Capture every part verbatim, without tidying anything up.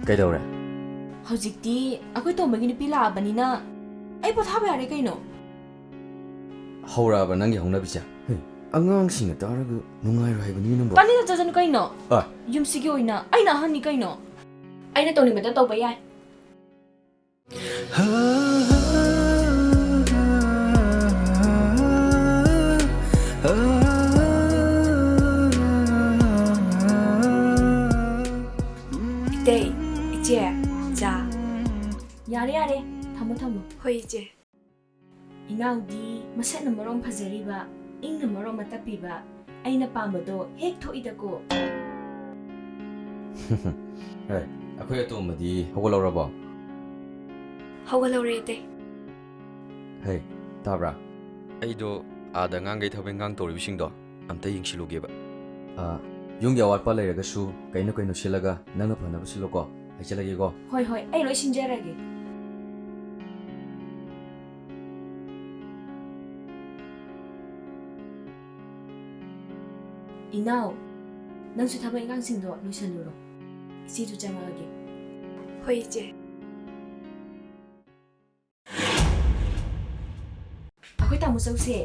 ꯀꯩꯗꯧꯔꯦ? ꯍꯧꯖꯤꯛꯇꯤ ꯑꯩꯈꯣꯏ ꯇꯣꯝꯕꯒꯤ ꯅꯨꯄꯤ ꯂꯥꯛꯑꯕꯅꯤꯅ ꯑꯩ ꯄꯣꯊꯥꯕ ꯌꯥꯔꯦ ꯀꯩꯅꯣ꯫ ꯍꯧꯔꯛꯑꯕ ꯅꯪꯒꯤ ꯍꯧꯅꯕꯤꯁꯦ? ꯍꯦ, ꯑꯉꯥꯡꯁꯤꯡꯅ ꯇꯥꯔꯒ ꯅꯨꯡꯉꯥꯏꯔꯣꯏ ꯍꯥꯏꯕꯅꯤ ꯅꯪꯕꯣ꯫ ꯇꯥꯅꯤꯡꯗ ꯆꯠꯁꯅꯨ ꯀꯩꯅꯣ꯫ ꯑ꯫ ꯌꯨꯝꯁꯤꯒꯤ ꯑꯣꯏꯅ ꯑꯩꯅ ꯑꯍꯟꯅꯤ ꯀꯩꯅꯣ꯫ ꯑꯩꯅ ꯇꯧꯅꯤꯡꯕꯗ ꯇꯧꯕ ꯌꯥꯏ꯫ ꯏꯇꯩ, ꯏꯆꯦ, ꯆꯥ꯫ ꯌꯥꯔꯦ, ꯌꯥꯔꯦ꯫ ꯊꯝꯃꯣ, ꯊꯝꯃꯣ꯫ ꯍꯣꯏ, ꯏꯆꯦ꯫ ꯏꯅꯥꯎꯗꯤ ꯃꯁꯛꯅ ꯃꯔꯣꯝ ꯐꯖꯔꯤꯕ, ꯏꯪꯅ ꯃꯔꯣꯝ ꯑꯃ ꯇꯞꯄꯤꯕ, ꯑꯩꯅ ꯄꯥꯝꯕꯗꯣ ꯍꯦꯛ ꯊꯣꯛꯏꯗꯀꯣ꯫ ꯍꯦ, ꯑꯩꯈꯣꯏ ꯑꯇꯣꯝꯕꯗꯤ ꯍꯧꯒꯠꯂꯧꯔꯕꯣ? ꯍꯧꯒꯠꯍꯧꯔꯦ, ꯏꯇꯩ꯫ ꯍꯦ, ꯇꯥꯕ꯭ꯔꯥ? ꯑꯩꯗꯣ ꯑꯥꯗ ꯑꯉꯥꯡꯈꯩ ꯊꯕꯛ ꯏꯟꯈꯥꯡ ꯇꯧꯔꯤꯕꯁꯤꯡꯗꯣ ꯑꯝꯇ ꯌꯦꯡꯁꯤꯜꯂꯨꯒꯦꯕ꯫ ꯑ, ꯌꯨꯝꯒꯤ ꯑꯋꯥꯠꯄ ꯂꯩꯔꯒꯁꯨ ꯀꯩꯅꯣ ꯀꯩꯅꯣ ꯁꯤꯜꯂꯒ ꯅꯪꯅ ꯐꯅꯕ ꯁꯤꯜꯂꯣꯀꯣ꯫ ꯑꯩ ꯆꯠꯂꯒꯦꯀꯣ꯫ ꯍꯣꯏ, ꯍꯣꯏ, ꯑꯩ ꯂꯣꯏ ꯁꯤꯟꯖꯔꯒꯦ꯫ ꯏꯅꯥꯎ, ꯅꯪꯁꯨ ꯊꯕꯛ ꯏꯟꯈꯥꯡꯁꯤꯡꯗꯣ ꯂꯣꯏꯁꯜꯂꯨꯔꯣ꯫ ꯏꯆꯦꯁꯨ ꯆꯪꯉꯛꯑꯒꯦ꯫ ꯍꯣꯏ, ꯏꯆꯦ꯫ ꯑꯩꯈꯣꯏ ꯇꯥꯃꯣ ꯆꯧꯁꯦ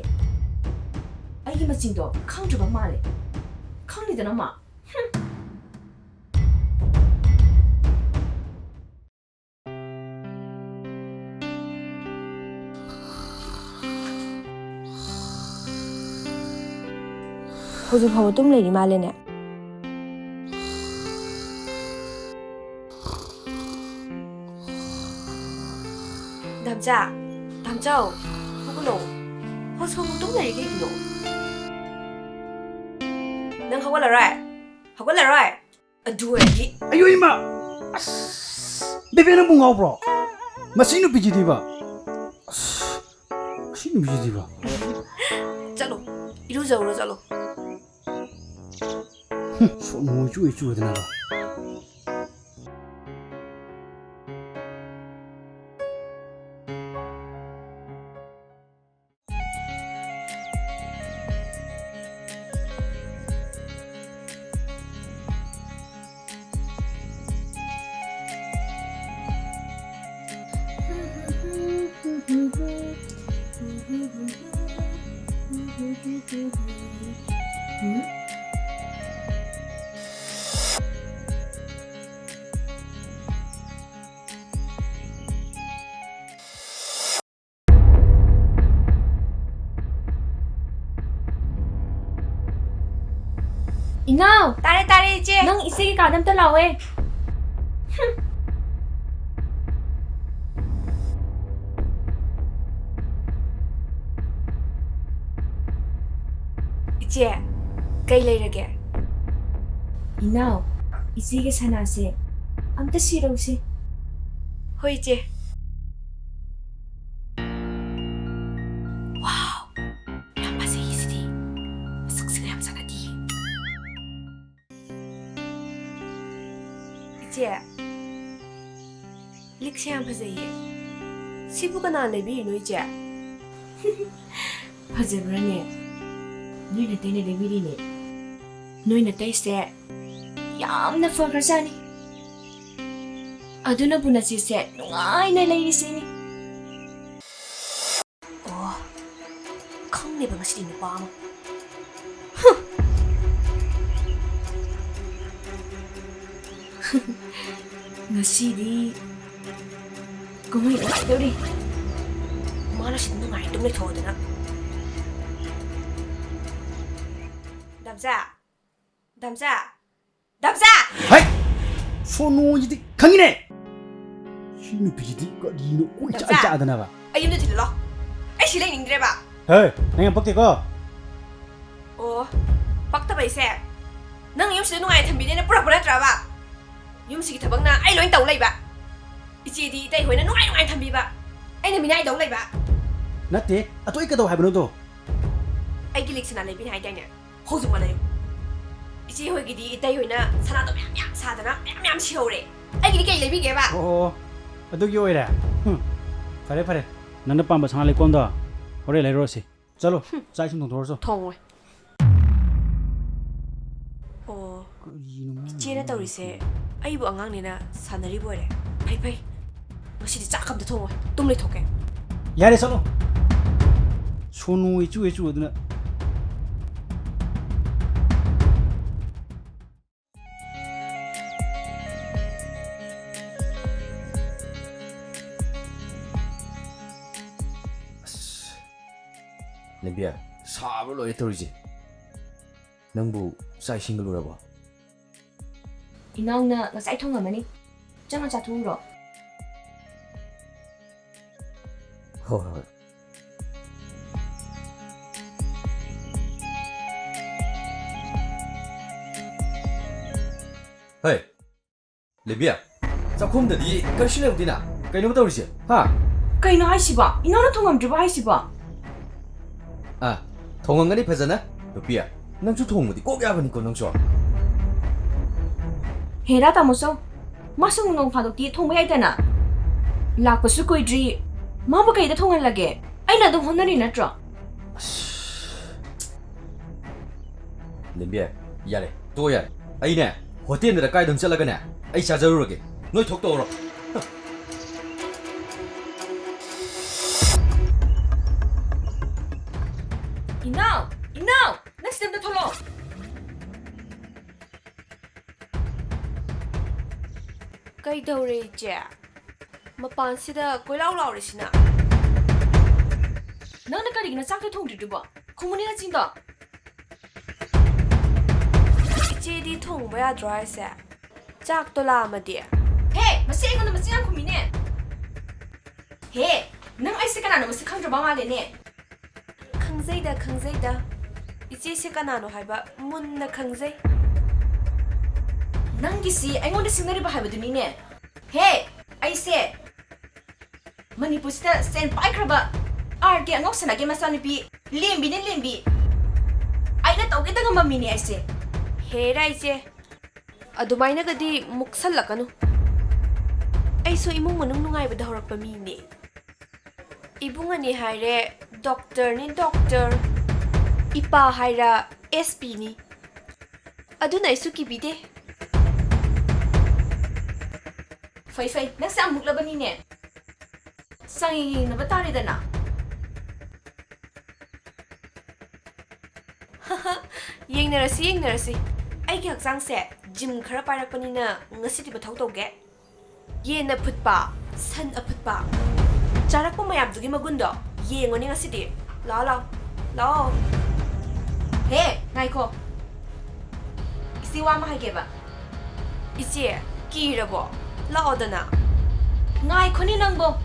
ꯑꯩꯒꯤ ꯃꯆꯤꯡꯗꯣ ꯈꯪꯗ꯭ꯔꯕ ꯃꯥꯜꯂꯦ꯫ ꯈꯪꯗꯦꯗꯅ ꯃꯥ꯫ ꯍꯨꯝ꯫ ꯍꯧꯖꯤꯛ ꯐꯥꯎꯕ ꯇꯨꯝ ꯂꯩꯔꯤ ꯃꯥꯜꯂꯦꯅꯦ꯫ ꯗꯥꯝꯆꯥ, ꯗꯥꯝꯆꯥꯎ, ꯍꯧꯒꯠꯂꯣ꯫ ꯍꯧꯖꯤꯛ ꯐꯥꯎꯕ ꯇꯨꯝ ꯂꯩꯔꯤ ꯀꯩꯒꯤꯅꯣ? ꯅꯪ ꯍꯧꯒꯠꯂꯔꯣꯏ? ꯍꯧꯒꯠꯂꯔꯣꯏ? ꯑꯗꯨ ꯑꯣꯏꯔꯗꯤ ꯑꯌꯣ ꯏꯃꯥ! ꯑꯁ! ꯕꯦꯕꯦ ꯅꯪꯕꯨ ꯉꯥꯎꯕ꯭ꯔꯣ? ꯃꯁꯤ ꯅꯨꯄꯤꯁꯤꯗꯤꯕ! ꯑꯁ! ꯃꯁꯤ ꯅꯨꯄꯤꯁꯤꯗꯤꯕ! ꯆꯠꯂꯣ, ꯏꯔꯨꯖꯧꯔꯣ ꯆꯠꯂꯣ꯫ ꯍꯨꯝ, ꯁꯣꯅꯣ ꯆꯨꯏ ꯆꯨꯗꯅꯕ꯫ ꯏꯅꯥꯎ! ꯇꯥꯔꯦ, ꯇꯥꯔꯦ, ꯏꯆꯦ꯫ ꯅꯪ ꯏꯆꯦꯒꯤ ꯀꯥꯗ ꯑꯝꯇ ꯂꯥꯛꯑꯣꯍꯦ꯫ ꯍꯨꯝ꯫ ꯏꯆꯦ, ꯀꯩ ꯂꯩꯔꯒꯦ? ꯏꯅꯥꯎ, ꯏꯆꯦꯒꯤ ꯁꯅꯥꯁꯦ ꯑꯝꯇ ꯁꯤꯔꯧꯁꯦ꯫ ꯍꯣꯏ, ꯏꯆꯦ꯫ ꯋꯥꯎ! ꯌꯥꯝ ꯐꯖꯩꯌꯦ ꯁꯤꯗꯤ꯫ ꯃꯁꯛꯁꯤꯒ ꯌꯥꯝ ꯆꯥꯟꯅꯗꯤꯌꯦ꯫ ꯏꯆꯦ, ꯂꯤꯛꯁꯦ ꯌꯥꯝ ꯐꯖꯩꯌꯦ꯫ ꯁꯤꯕꯨ ꯀꯅꯥ ꯂꯩꯕꯤꯔꯤꯅꯣ, ꯏꯆꯦ? ꯐꯖꯕ꯭ꯔꯥꯅꯦ? ꯅꯣꯏ ꯅꯇꯩꯅ ꯂꯩꯕꯤꯔꯤꯅꯦ꯫ ꯅꯣꯏ ꯅꯇꯩꯁꯦ ꯌꯥꯝꯅ ꯐꯈ꯭ꯔꯖꯥꯠꯅꯤ꯫ ꯑꯗꯨꯅꯕꯨ ꯅꯆꯦꯁꯦ ꯅꯨꯡꯉꯥꯏꯅ ꯂꯩꯔꯤꯁꯤꯅꯤ꯫ ꯑꯣ, ꯈꯪꯗꯦꯕ ꯉꯁꯤꯗꯤ ꯅꯨꯄꯥ ꯑꯃ꯫ ꯍꯨꯝ꯫ ꯉꯁꯤꯗꯤ ꯀꯨꯝꯍꯩ ꯅꯨꯡꯉꯥꯏꯗꯧꯔꯤ꯫ ꯃꯥꯅ ꯁꯤꯗ ꯅꯨꯡꯉꯥꯏ ꯑꯗꯨꯝ ꯂꯩꯊꯣꯛꯑꯗꯅ꯫ ꯗꯝꯆꯥ! ꯗꯝꯆꯥ! ꯗꯝꯆꯥ! ꯍꯩ! ꯁꯣꯅꯨꯁꯤꯗꯤ ꯈꯪꯉꯤꯅꯦ! ꯁꯤ ꯅꯨꯄꯤꯁꯤꯗꯤ ꯀꯔꯤꯅꯣ ꯀꯣꯏ ꯆꯠ ꯗꯝꯆꯥ! ꯆꯠꯗꯅꯕ? ꯑꯩ ꯌꯨꯝꯗ ꯊꯤꯜꯂꯣ꯫ ꯑꯩ ꯁꯤ ꯂꯩꯅꯤꯡꯗ꯭ꯔꯦꯕ꯫ ꯍꯦ! ꯅꯪ ꯌꯥꯝ ꯄꯛꯇꯦꯀꯣ? ꯑꯣ, ꯄꯛꯇꯕꯩꯁꯦ ꯅꯪ ꯌꯨꯝꯁꯤꯗ ꯅꯨꯡꯉꯥꯏꯅ ꯊꯝꯕꯤꯅꯦꯅ ꯄꯨꯔꯛꯄ ꯅꯠꯇ꯭ꯔꯕ? ꯌꯨꯝꯁꯤꯒꯤ ꯊꯕꯛꯅ ꯑꯩ ꯂꯣꯏ ꯇꯧ ꯂꯩꯕ꯫ ꯏꯆꯦꯗꯤ ꯏꯇꯩ ꯍꯣꯏꯅ ꯅꯨꯡꯉꯥꯏ ꯅꯨꯡꯉꯥꯏꯅ ꯊꯝꯕꯤꯕ꯫ ꯑꯩꯅ ꯃꯤꯅꯥꯏ ꯇꯧ ꯂꯩꯕ꯫ ꯅꯠꯇꯦ, ꯑꯗꯨ ꯑꯩ ꯀꯩꯗꯧ ꯍꯥꯏꯕꯅꯣꯗꯣ? ꯑꯩꯒꯤ ꯂꯤꯛ ꯁꯅꯥ ꯂꯩꯕꯤꯅꯤ ꯍꯥꯏꯗꯥꯏꯅꯦ? ꯍꯧꯖꯤꯛꯃꯛ ꯂꯩꯌꯨ꯫ ꯏꯆꯦ ꯍꯣꯏꯒꯤꯗꯤ ꯏꯇꯩ ꯍꯣꯏꯅ ꯁꯅꯥꯗꯣ ꯃꯌꯥꯝ ꯃꯌꯥꯝ ꯁꯥꯗꯅ ꯃꯌꯥꯝ ꯃꯌꯥꯝ ꯁꯤꯍꯧꯔꯦ꯫ ꯑꯩꯒꯤꯗꯤ ꯀꯩ ꯂꯩꯕꯤꯒꯦꯕ? ꯑꯣ, ꯑꯗꯨꯒꯤ ꯑꯣꯏꯔꯦ? ꯍꯨꯝ, ꯐꯔꯦ, ꯐꯔꯦ꯫ ꯅꯪꯅ ꯄꯥꯝꯕ ꯁꯅꯥ ꯂꯩꯀꯣꯟꯗꯣ ꯍꯣꯔꯦꯟ ꯂꯩꯔꯨꯔꯁꯤ꯫ ꯆꯠꯂꯣ, ꯆꯥꯛ ꯏꯁꯤꯡ ꯊꯣꯡꯗꯣꯛꯎꯔꯁꯤ꯫ ꯊꯣꯡꯉꯣꯏ꯫ ꯑꯣ, ꯀꯔꯤꯅꯣ ꯃꯥꯅ ꯏꯆꯦꯅ ꯉꯥꯡꯉꯤꯁꯦ? ꯇꯧꯔꯤꯁꯦ ꯑꯩꯕꯨ ꯑꯉꯥꯡꯅꯦꯅ ꯁꯥꯟꯅꯔꯤꯕ ꯑꯣꯏꯔꯦ꯫ ꯐꯩ, ꯐꯩ꯫ ꯉꯁꯤꯗꯤ ꯆꯥꯛ ꯑꯝꯇ ꯊꯣꯡꯉꯣꯏ꯫ ꯇꯨꯝ ꯂꯩꯊꯣꯛꯀꯦ꯫ ꯌꯥꯔꯦ, ꯆꯠꯂꯣ꯫ ꯁꯣꯅꯨ ꯏꯆꯨ ꯏꯆꯨ ꯑꯗꯨꯅ꯫ ꯑꯁ, ꯅꯕꯤꯌꯥ, ꯁꯥꯕ ꯂꯣꯏꯔꯦ ꯇꯧꯔꯤꯁꯦ꯫ ꯅꯪꯕꯨ ꯆꯥꯛ ꯏꯁꯤꯡꯒ ꯂꯣꯏꯔꯕꯣ? ꯏꯅꯥꯎꯅ ꯉꯁꯥꯏ ꯊꯣꯡꯉꯝꯃꯅꯤ꯫ ꯆꯪꯉ ꯆꯥꯊꯣꯛꯎꯔꯣ꯫ ꯍꯣꯏ, ꯍꯣꯏ, ꯍꯣꯏ꯫ ꯍꯦ, ꯂꯦꯝꯕꯤ, ꯆꯥꯛꯈꯨꯝꯗꯗꯤ ꯀꯔꯤꯁꯨ ꯂꯩꯍꯧꯗꯦꯅ꯫ ꯀꯩꯅꯣꯕ ꯇꯧꯔꯤꯁꯦ, ꯍꯥ? ꯀꯩꯅꯣ ꯍꯥꯏꯁꯤꯕꯣ? ꯏꯅꯥꯎꯅ ꯊꯣꯡꯉꯝꯗ꯭ꯔꯤꯕꯣ ꯍꯥꯏꯁꯤꯕꯣ? ꯑꯥ, ꯊꯣꯡꯉꯝꯒꯅꯤ ꯐꯖꯅ, ꯅꯨꯄꯤ꯫ ꯅꯪꯁꯨ ꯊꯣꯡꯕꯗꯤ ꯀꯣꯛ ꯌꯥꯕꯅꯤꯀꯣ, ꯅꯪꯁꯨ꯫ ꯍꯦꯔꯥ, ꯇꯥꯃꯣꯆꯧ, ꯃꯥꯁꯨ ꯅꯣꯡ ꯐꯥꯗꯣꯛꯇꯤ ꯊꯣꯡꯕ ꯌꯥꯏꯗꯅ꯫ ꯂꯥꯛꯄꯁꯨ ꯀꯨꯏꯗ꯭ꯔꯤ, ꯃꯥꯕꯨ ꯀꯩꯗ ꯊꯣꯡꯍꯜꯂꯒꯦ? ꯑꯩꯅ ꯑꯗꯨꯝ ꯍꯣꯠꯅꯔꯤ ꯅꯠꯇ꯭ꯔꯣ? ꯑꯁ꯫ ꯂꯦꯝꯕꯤ, ꯌꯥꯔꯦ, ꯇꯣꯛꯑꯣ ꯌꯥꯔꯦ꯫ ꯑꯩꯅꯦ, ꯍꯣꯇꯦꯜꯗ ꯀꯥꯏꯗꯅꯣ ꯆꯠꯂꯒꯅꯦ, ꯑꯩ ꯆꯥꯖꯔꯨꯔꯒꯦ꯫ ꯅꯣꯏ ꯊꯣꯛ ꯇꯧꯔꯣ꯫ ꯏꯅꯥꯎ! ꯏꯅꯥꯎ! ꯅꯪ ꯁꯤꯗ ꯑꯝꯇ ꯊꯣꯛꯂꯛꯑꯣ꯫ ꯀꯩꯗꯧꯔꯦ, ꯏꯆꯦ? ꯃꯄꯥꯟꯁꯤꯗ ꯀꯣꯏꯂꯥꯎ ꯂꯥꯎꯔꯤꯁꯤꯅ? ꯅꯪꯅ ꯀꯔꯤꯒꯤꯅꯣ ꯆꯥꯛꯇꯣ ꯊꯣꯡꯗ꯭ꯔꯤꯗꯨꯕꯣ? ꯈꯨꯝꯃꯨꯅꯦ ꯅꯆꯤꯟꯗꯣ꯫ ꯏꯆꯦꯗꯤ ꯊꯣꯡꯕ ꯌꯥꯗ꯭ꯔꯣ ꯍꯥꯏꯁꯦ? ꯆꯥꯛꯇꯣ ꯂꯥꯝꯃꯗꯤ? ꯍꯦ! ꯃꯁꯤ ꯑꯩꯉꯣꯟꯗ ꯃꯆꯤꯟ ꯌꯥꯝ ꯈꯨꯝꯃꯤꯅꯦ꯫ ꯍꯦ! ꯅꯪ ꯑꯩꯁꯦ ꯀꯅꯥꯅꯣ ꯃꯁꯛ ꯈꯪꯗ꯭ꯔꯕ ꯃꯥꯜꯂꯦꯅꯦ꯫ ꯈꯪꯖꯩꯗ, ꯈꯪꯖꯩꯗ꯫ ꯏꯆꯦꯁꯦ ꯀꯅꯥꯅꯣ ꯍꯥꯏꯕ ꯃꯨꯟꯅ ꯈꯪꯖꯩ꯫ ꯅꯪꯒꯤꯁꯤ ꯑꯩꯉꯣꯟꯗ ꯁꯤꯡꯅꯔꯤꯕ ꯍꯥꯏꯕꯗꯨꯅꯤꯅꯦ꯫ ꯍꯦ! ꯑꯩꯁꯦ ꯃꯅꯤꯄꯨꯔꯁꯤꯗ ꯁꯦꯟ ꯄꯥꯏꯈ꯭ꯔꯕ ꯑꯥꯔ ꯀꯦ ꯑꯉꯥꯎꯁꯅꯥꯒꯤ ꯃꯆꯥꯅꯨꯄꯤ ꯂꯦꯝꯕꯤꯅꯦ, ꯂꯦꯝꯕꯤ꯫ ꯑꯩꯅ ꯇꯧꯒꯦꯗ ꯉꯝꯕ ꯃꯤꯅꯦ ꯑꯩꯁꯦ꯫ ꯍꯦꯔꯥ ꯏꯆꯦ, ꯑꯗꯨꯃꯥꯏꯅꯒꯗꯤ ꯃꯨꯛꯁꯜꯂꯛꯀꯅꯨ꯫ ꯑꯩꯁꯨ ꯏꯃꯨꯡ ꯃꯅꯨꯡ ꯅꯨꯡꯉꯥꯏꯕꯗ ꯍꯧꯔꯛꯄ ꯃꯤꯅꯦ꯫ ꯏꯕꯨꯡ ꯑꯅꯤ ꯍꯥꯏꯔꯦ ꯗꯣꯛꯇꯔꯅꯤ ꯗꯣꯛꯇꯔ, ꯏꯄꯥ ꯍꯥꯏꯔ ꯑꯦꯁ ꯄꯤꯅꯤ꯫ ꯑꯗꯨꯅ ꯑꯩꯁꯨ ꯀꯤꯕꯤꯗꯦ꯫ ꯐꯩ ꯐꯩ, ꯅꯪꯁꯦ ꯌꯥꯝ ꯃꯨꯛꯂꯕꯅꯤꯅꯦ꯫ ꯆꯥꯡꯌꯦꯡ ꯌꯦꯡꯅꯕ ꯇꯥꯔꯦꯗꯅ꯫ ꯌꯦꯡꯅꯔꯁꯤ, ꯌꯦꯡꯅꯔꯁꯤ꯫ ꯑꯩꯒꯤ ꯍꯛꯆꯥꯡꯁꯦ ꯖꯤꯝ ꯈꯔ ꯄꯥꯏꯔꯛꯄꯅꯤꯅ ꯉꯁꯤꯗꯤ ꯃꯊꯧ ꯇꯧꯒꯦ꯫ ꯌꯦꯟ ꯑꯐꯨꯠꯄ, ꯁꯟ ꯑꯐꯨꯠꯄ, ꯆꯥꯔꯛꯄ ꯃꯌꯥꯝꯗꯨꯒꯤ ꯃꯒꯨꯟꯗꯣ ꯌꯦꯡꯉꯨꯅꯦ ꯉꯁꯤꯗꯤ꯫ ꯂꯥꯛꯑꯣ, ꯂꯥꯛꯑꯣ, ꯂꯥꯛꯑꯣ꯫ ꯍꯦ, ꯉꯥꯏꯈꯣ꯫ ꯁꯤ ꯋꯥ ꯑꯃ ꯍꯥꯏꯒꯦꯕ꯫ ꯏꯆꯦ, ꯀꯤꯔꯕꯣ? ꯂꯥꯛꯑꯣꯗꯅ꯫ ꯉꯥꯏꯈꯣꯅꯦ ꯅꯪꯕꯣ꯫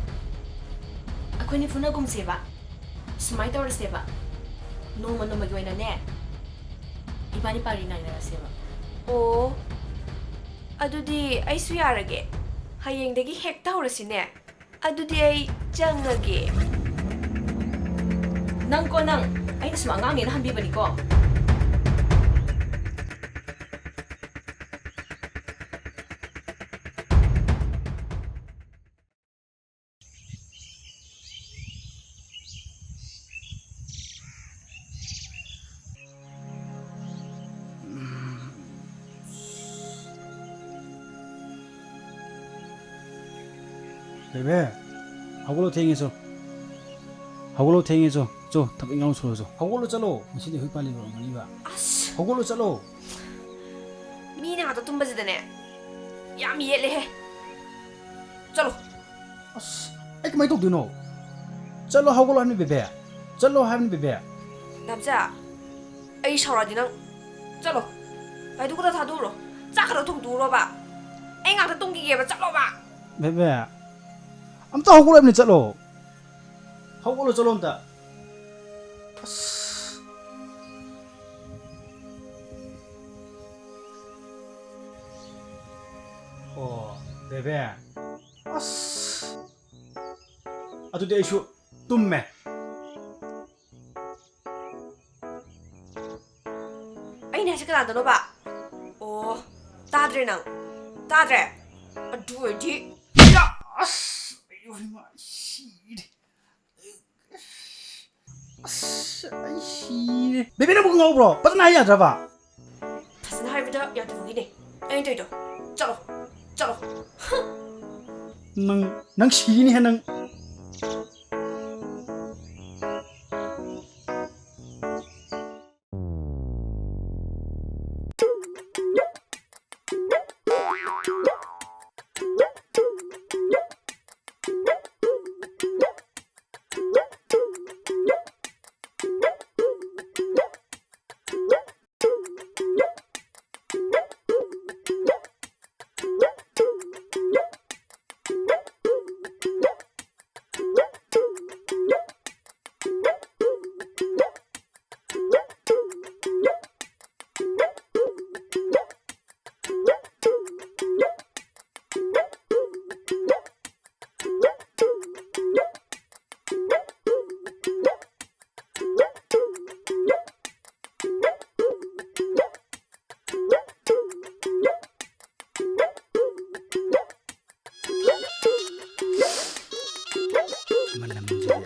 ꯑꯩꯈꯣꯏꯅꯤ ꯐꯨꯅꯒꯨꯝꯁꯦꯕ꯫ ꯁꯨꯃꯥꯏꯅ ꯇꯧꯔꯁꯦꯕ꯫ ꯅꯣꯡꯃ ꯅꯣꯡꯃꯒꯤ ꯑꯣꯏꯅꯅꯦ, ꯏꯕꯥꯅꯤ ꯄꯥꯔꯤ ꯅꯥꯏꯅꯔꯁꯦꯕ꯫ ꯑꯣ, ꯑꯗꯨꯗꯤ ꯑꯩꯁꯨ ꯌꯥꯔꯒꯦ꯫ ꯍꯌꯦꯡꯗꯒꯤ ꯍꯦꯛꯇ ꯍꯧꯔꯁꯤꯅꯦ꯫ ꯑꯗꯨꯗꯤ ꯑꯩ ꯆꯪꯉꯒꯦ꯫ ꯅꯪꯀꯣ ꯅꯪ, ꯑꯩꯅ ꯁꯨꯝ ꯑꯉꯥꯡꯅꯦꯅ ꯍꯟꯕꯤꯕꯅꯤꯀꯣ꯫ ꯕꯦꯕꯦ, ꯍꯧꯒꯠꯂꯣ, ꯊꯦꯡꯉꯦ ꯆꯣ꯫ ꯍꯧꯒꯠꯂꯣ, ꯊꯦꯡꯉꯦ ꯆꯣ꯫ ꯆꯣ, ꯊꯕꯛ ꯏꯪꯈꯥꯡ ꯁꯨꯔꯣ ꯆꯣ꯫ ꯍꯧꯒꯠꯂꯣ ꯆꯠꯂꯣ, ꯉꯁꯤꯗꯤ ꯑꯩꯈꯣꯏ ꯄꯥꯜꯂꯤꯕ ꯑꯣꯏꯔꯝꯒꯅꯤꯕ꯫ ꯑꯁ! ꯍꯧꯒꯠꯂꯣ ꯆꯠꯂꯣ꯫ ꯃꯤꯅ ꯉꯥꯛꯇ ꯇꯨꯝꯕꯁꯤꯗꯅꯦ, ꯌꯥꯝ ꯌꯦꯠꯂꯦꯍꯦ꯫ ꯆꯠꯂꯣ꯫ ꯑꯁ, ꯑꯩ ꯀꯃꯥꯏꯅ ꯇꯧꯗꯣꯏꯅꯣ? ꯆꯠꯂꯣ, ꯍꯧꯒꯠꯂꯣ ꯍꯥꯏꯕꯅꯤ ꯕꯦꯕꯦ꯫ ꯆꯠꯂꯣ ꯍꯥꯏꯕꯅꯤ ꯕꯦꯕꯦ꯫ ꯅꯥꯝꯆꯥ, ꯑꯩ ꯁꯥꯎꯔꯛꯑꯗꯤ ꯅꯪ ꯆꯠꯂꯣ꯫ ꯂꯥꯏꯗꯨꯛ ꯈꯛꯇ ꯊꯥꯗꯣꯛꯎꯔꯣ꯫ ꯆꯥꯛ ꯈꯛꯇ ꯊꯣꯡꯗꯣꯛꯎꯔꯣꯕ꯫ ꯑꯩ ꯉꯥꯛꯇ ꯇꯨꯝꯈꯤꯒꯦꯕ, ꯆꯠꯂꯣꯕ꯫ ꯕꯦꯕꯦ, ꯑꯝꯇ ꯍꯧꯒꯠꯂꯣ ꯍꯥꯏꯕꯅꯤ, ꯆꯠꯂꯣ꯫ ꯍꯧꯒꯠꯂꯣ, ꯆꯠꯂꯣ ꯑꯝꯇ꯫ ꯑꯁ꯫ ꯑꯣ, ꯕꯦꯕꯦ꯫ ꯑꯁ꯫ ꯑꯗꯨꯗꯤ ꯑꯩꯁꯨ ꯇꯨꯝꯃꯦ꯫ ꯑꯩꯅ ꯍꯥꯏꯁꯦ ꯀꯅꯥꯗꯅꯣꯕ? ꯑꯣ, ꯇꯥꯗ꯭ꯔꯦ ꯅꯪ? ꯇꯥꯗ꯭ꯔꯦ? ꯑꯗꯨ ꯑꯣꯏꯔꯗꯤ ꯌꯥ! ꯑꯁ! ꯑꯌꯣ, ꯏꯃꯥ, ꯑꯩ ꯁꯤꯔꯦ꯫ ꯑꯁ, ꯑꯩ ꯁꯤꯔꯦ꯫ ꯕꯦꯕꯤ, ꯅꯪꯕꯨ ꯉꯥꯎꯕ꯭ꯔꯣ? ꯐꯖꯅ ꯍꯥꯏ ꯌꯥꯗ꯭ꯔꯕ? ꯐꯖꯅ ꯍꯥꯏꯕꯗ ꯌꯥꯗꯕꯒꯤꯅꯦ ꯑꯩꯅ ꯇꯧꯔꯤꯗꯣ꯫ ꯆꯠꯂꯣ, ꯆꯠꯂꯣ꯫ ꯍꯨꯝ꯫ ꯅꯪ, ꯅꯪ ꯁꯤꯅꯤꯍꯦ ꯅꯪ꯫ ꯃꯅꯝꯁꯤꯗꯤ꯫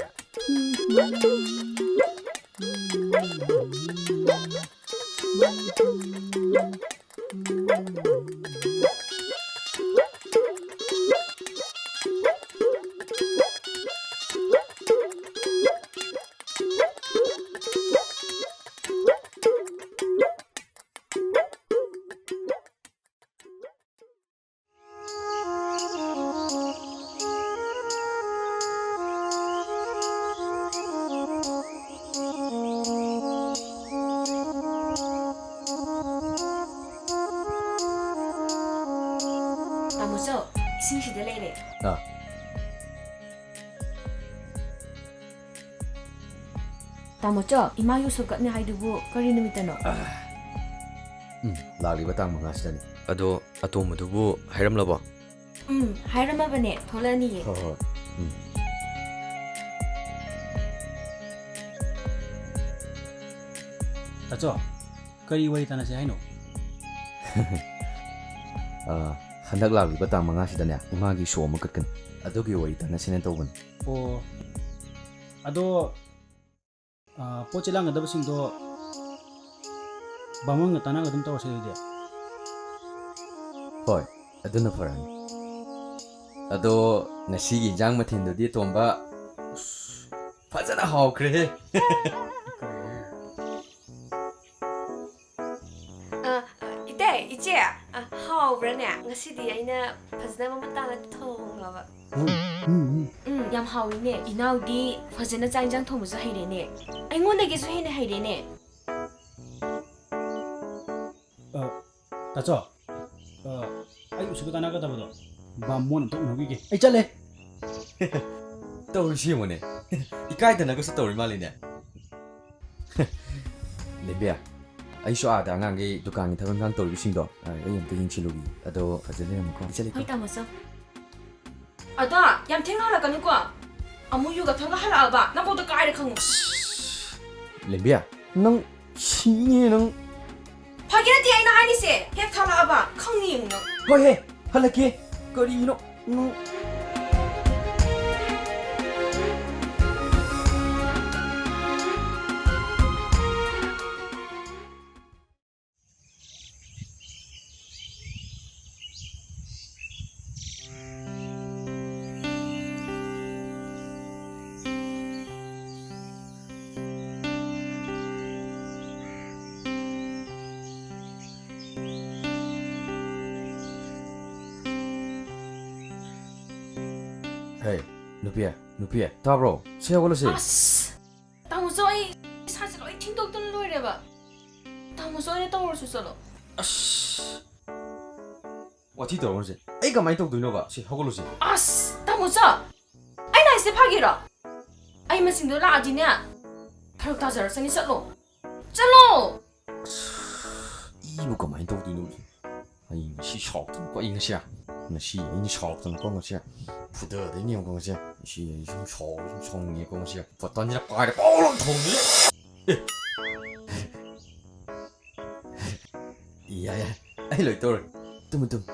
ꯇꯥꯃꯣꯆꯧ, ꯏꯁꯤꯡ ꯁꯤꯗ ꯂꯩꯔꯦ꯫ ꯑꯥ꯫ ꯇꯥꯃꯣꯆꯧ, ꯏꯃꯥꯒꯤ ꯎꯁꯣꯞ ꯀꯠꯅꯤ ꯍꯥꯏꯗꯨꯕꯨ ꯀꯔꯤ ꯅꯨꯃꯤꯠꯇꯅꯣ? ꯎꯝ, ꯂꯥꯛꯂꯤꯕ ꯇꯥꯡ ꯃꯉꯥꯁꯤꯗꯅꯤ꯫ ꯑꯗꯣ ꯑꯇꯣꯝꯕꯗꯨꯕꯨ ꯍꯥꯏꯔꯝꯂꯕꯣ? ꯎꯝ, ꯍꯥꯏꯔꯝꯃꯕꯅꯦ, ꯊꯣꯛꯂꯛꯑꯅꯤꯌꯦ꯫ ꯍꯣꯏ, ꯍꯣꯏ꯫ ꯎꯝ꯫ ꯇꯥꯆꯧ, ꯀꯔꯤ ꯋꯥꯔꯤ ꯇꯥꯟꯅꯁꯦ ꯍꯥꯏꯅꯣ? ꯑ, ꯍꯟꯗꯛ ꯂꯥꯛꯂꯤꯕ ꯇꯥꯡ ꯃꯉꯥꯁꯤꯗꯅꯦ, ꯏꯃꯥꯒꯤ ꯁꯣ ꯑꯃ ꯀꯠꯀꯅꯤ꯫ ꯑꯗꯨꯒꯤ ꯋꯥꯔꯤ ꯇꯥꯟꯅꯁꯦꯅ ꯇꯧꯕꯅꯤ꯫ ꯑꯣ, ꯑꯗꯣ, ꯑ, ꯄꯣꯠ ꯆꯩ ꯂꯥꯡꯒꯗꯕꯁꯤꯡꯗꯣ ꯕꯥꯃꯣꯟꯒ ꯇꯥꯟꯅꯔꯒ ꯑꯗꯨꯝ ꯇꯧꯔꯁꯦ ꯑꯗꯨꯗꯤ꯫ ꯍꯣꯏ, ꯑꯗꯨꯅ ꯐꯔꯅꯤ꯫ ꯑꯗꯣ, ꯉꯁꯤꯒꯤ ꯏꯟꯖꯥꯡ ꯃꯊꯦꯜꯗꯨꯗꯤ, ꯇꯣꯝꯕ? ꯑꯁ, ꯐꯖꯅ ꯍꯥꯎꯈ꯭ꯔꯦꯍꯦ꯫ ꯑ, ꯏꯇꯩ, ꯏꯆꯦ, ꯑ, ꯍꯥꯎꯕ꯭ꯔꯥꯅꯦ? ꯉꯁꯤꯗꯤ ꯑꯩꯅ ꯐꯖꯅ ꯃꯃꯨꯠ ꯇꯥꯅ ꯊꯣꯡꯉꯕ꯫ ꯎꯝ, ꯎꯝ, ꯎꯝ꯫ ꯎꯝ, ꯌꯥꯝ ꯍꯥꯎꯋꯤꯅꯦ꯫ ꯏꯅꯥꯎꯗꯤ ꯐꯖꯅ ꯆꯥꯛ ꯏꯟꯖꯥꯡ ꯊꯣꯡꯕꯁꯨ ꯍꯩꯔꯦꯅꯦ꯫ ꯑꯩꯉꯣꯟꯗꯒꯤꯁꯨ ꯍꯦꯟꯅ ꯍꯩꯔꯦꯅꯦ꯫ ꯑ, ꯇꯥꯆꯧ, ꯑ, ꯑꯩ ꯎꯁꯣꯞꯀꯤ ꯀꯥꯟꯅꯒꯗꯕꯗꯣ ꯕꯥꯃꯣꯟ ꯑꯝꯇ ꯎꯅꯈꯤꯒꯦ꯫ ꯑꯩ ꯆꯠꯂꯦ꯫ ꯇꯧꯔꯤꯁꯤ ꯌꯦꯡꯉꯨꯅꯦ꯫ ꯏꯀꯥꯏꯗꯅꯒꯁꯨ ꯇꯧꯔꯤ ꯃꯥꯜꯂꯤꯅꯦ꯫ ꯂꯦꯝꯕꯤꯌꯥ, ꯑꯩꯁꯨ ꯑꯥꯗ ꯑꯉꯥꯡꯈꯩ ꯗꯨꯀꯥꯟꯒꯤ ꯊꯕꯛ ꯏꯪꯈꯥꯡ ꯇꯧꯔꯤꯕꯁꯤꯡꯗꯣ, ꯑ, ꯑꯩ ꯑꯝꯇ ꯌꯦꯡꯁꯤꯜꯂꯨꯈꯤꯒꯦ꯫ ꯑꯗꯣ ꯐꯖꯅ ꯂꯩꯔꯝꯃꯨꯀꯣ꯫ ꯏꯆꯦ ꯂꯩꯀꯣ꯫ ꯍꯣꯏ, ꯇꯥꯃꯣꯆꯧ꯫ ꯑꯗꯣ ꯌꯥꯝ ꯊꯦꯡꯅ ꯍꯜꯂꯛꯀꯅꯨꯀꯣ꯫ ꯑꯃꯨꯛ ꯌꯨꯒ ꯊꯛꯂ ꯍꯜꯂꯛꯑꯕ? ꯅꯪꯕꯧꯗ ꯀꯥꯏꯔꯦ ꯈꯪꯉꯨ꯫ ꯂꯦꯝꯕꯤ, ꯅꯪ ꯁꯤꯅꯤ ꯅꯪ꯫ ꯐꯥꯒꯤ ꯅꯠꯇꯦ ꯑꯩꯅ ꯍꯥꯏꯔꯤꯁꯦ꯫ ꯍꯦꯛ ꯊꯛꯂꯛꯑꯕ ꯈꯪꯅꯤ ꯌꯦꯡꯉꯨ ꯅꯪ꯫ ꯍꯣꯏ ꯍꯦ, ꯍꯜꯂꯛꯀꯦ꯫ ꯀꯔꯤꯅꯣ ꯅꯪ? ꯍꯦ, ꯅꯨꯄꯤ, ꯅꯨꯄꯤ, ꯇꯥꯕ꯭ꯔꯣ? ꯁꯤ ꯍꯧꯒꯠꯂꯁꯤ꯫ ꯑꯁ! ꯇꯥꯃꯣꯆꯧ, ꯑꯩ ꯏꯁꯥꯁꯦ ꯂꯣꯏ ꯊꯤꯟꯗꯣꯛꯇꯅ ꯂꯣꯏꯔꯦꯕ꯫ ꯇꯥꯃꯣꯆꯧ, ꯑꯩꯅ ꯇꯧꯔꯁꯨ ꯆꯠꯂꯣ꯫ ꯑꯁ! ꯋꯥꯊꯤ ꯇꯧꯔꯛꯀꯅꯨꯁꯦ꯫ ꯑꯩ ꯀꯃꯥꯏꯅ ꯇꯧꯗꯣꯏꯅꯣꯕ? ꯁꯤ ꯍꯧꯒꯠꯂꯨꯁꯦ꯫ ꯑꯁ! ꯇꯥꯃꯣꯆꯧ! ꯑꯩꯅ ꯍꯥꯏꯁꯦ ꯐꯥꯒꯤꯔꯣ? ꯑꯩ ꯃꯁꯤꯡꯗꯣ ꯂꯥꯛꯑꯗꯤꯅꯦ, ꯐꯔꯛ ꯇꯥꯖꯔꯛꯁꯅꯤ, ꯆꯠꯂꯣ꯫ ꯆꯠꯂꯣ! ꯏꯕꯨ ꯀꯃꯥꯏꯅ ꯇꯧꯗꯣꯏꯅꯣ? ꯑꯩ ꯉꯁꯤ ꯁꯥꯎꯔꯛꯇꯅꯀꯣ, ꯑꯩ ꯉꯁꯤ꯫ ꯉꯁꯤ ꯑꯩꯅ ꯁꯥꯎꯔꯛꯇꯅꯀꯣ, ꯉꯁꯤ꯫ ꯐꯨꯗꯗꯣꯏꯅꯦ ꯌꯦꯡꯉꯨꯀꯣ, ꯉꯁꯤ꯫ ꯉꯁꯤ ꯑꯩ ꯁꯨꯝ ꯁꯥꯎꯔ ꯁꯨꯝ ꯁꯥꯎꯅꯤꯡꯉꯦꯀꯣ, ꯉꯁꯤ꯫ ꯕꯇꯟꯁꯤꯅ ꯄꯥꯏꯔꯦ, ꯄꯥꯎ ꯂꯪ ꯊꯣꯡꯉꯦ꯫ ꯑꯦ꯫ ꯌꯥꯏ, ꯌꯥꯏ꯫ ꯑꯩ ꯂꯣꯏ ꯇꯧꯔꯦ꯫ Tamu, Tamu.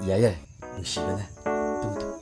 ꯌꯥꯏ, ꯌꯥꯏ꯫ ꯅꯨꯡꯁꯤꯕꯅ꯫ Tamu, Tamu.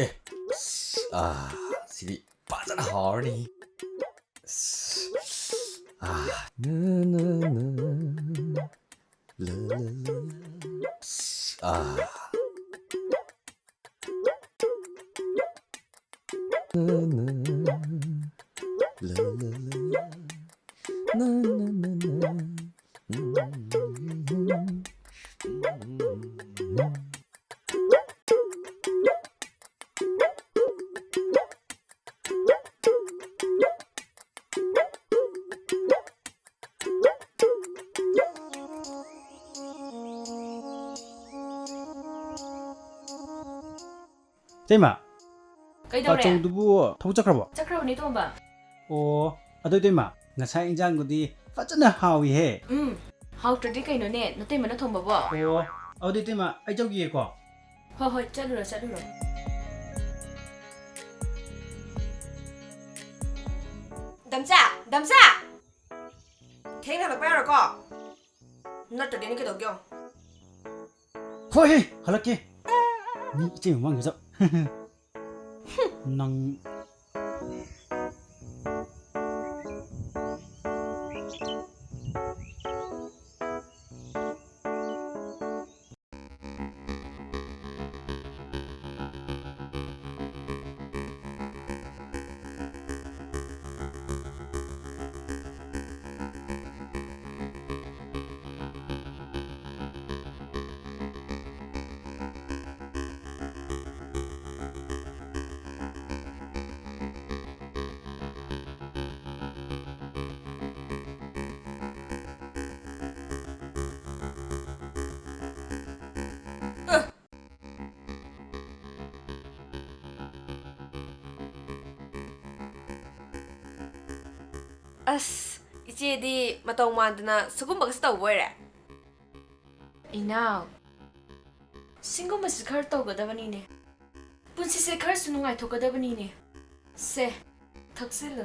ꯑꯦ, ꯑꯥ, ꯁꯤꯗꯤ ꯐꯖꯅ ꯍꯥꯎꯔꯅꯤ꯫ ꯑꯥ, ꯅ, ꯅ, ꯅ, ꯂ, ꯂ, ꯂ, ꯂ꯫ ꯑꯥ꯫ ꯏꯇꯩꯃ, ꯀꯩꯗꯧꯔꯦ? ꯄꯥꯆꯧꯗꯨꯕꯨ ꯊꯕꯛ ꯆꯠꯈ꯭ꯔꯕꯣ? ꯆꯠꯈ꯭ꯔꯕꯅꯤ, ꯇꯣꯝꯕ꯫ ꯑꯣ, ꯑꯗꯨ ꯏꯇꯩꯃ, ꯉꯁꯥꯏ ꯏꯟꯖꯥꯡꯗꯨꯗꯤ ꯐꯖꯅ ꯍꯥꯎꯏꯍꯦ꯫ ꯎꯝ, ꯍꯥꯎꯇ꯭ꯔꯗꯤ ꯀꯩꯅꯣꯅꯦ, ꯅꯇꯩꯃꯅ ꯊꯣꯡꯕꯕꯣ꯫ ꯑꯣ, ꯑꯗꯨꯗꯤ ꯏꯇꯩꯃ, ꯑꯩ ꯆꯧꯈꯤꯒꯦꯀꯣ꯫ ꯍꯣꯏ, ꯍꯣꯏ, ꯆꯠꯂꯨꯔꯣ, ꯆꯠꯂꯨꯔꯣ꯫ ꯗꯝꯆꯥ, ꯗꯝꯆꯥ! ꯊꯦꯡꯅ ꯍꯜꯂꯛꯄ ꯌꯥꯔꯣꯏꯀꯣ? ꯅꯠꯇ꯭ꯔꯗꯤ ꯑꯩꯅ ꯀꯩꯗꯧꯒꯦ ꯌꯦꯡꯉꯣ꯫ ꯍꯣꯏ, ꯍꯦ, ꯍꯜꯂꯛꯀꯦ꯫ ꯃꯤ ꯏꯆꯦ ꯃꯃꯥꯡꯗ ꯆꯠ-, ꯅꯪ꯫ ꯑꯁ, ꯏꯆꯦꯗꯤ ꯃꯇꯧ ꯃꯥꯟꯗꯅ ꯁꯤꯒꯨꯝꯕꯒꯁꯨ ꯇꯧꯕ ꯑꯣꯏꯔꯦ꯫ ꯏꯅꯥꯎ, ꯁꯤꯒꯨꯝꯕꯁꯤ ꯈꯔ ꯇꯧꯒꯗꯕꯅꯤꯅꯦ꯫ ꯄꯨꯟꯁꯤꯁꯦ ꯈꯔꯁꯨ ꯅꯨꯡꯉꯥꯏꯊꯣꯛꯀꯗꯕꯅꯤꯅꯦ꯫ ꯁꯦ, ꯊꯛꯆꯤꯜꯂꯨ꯫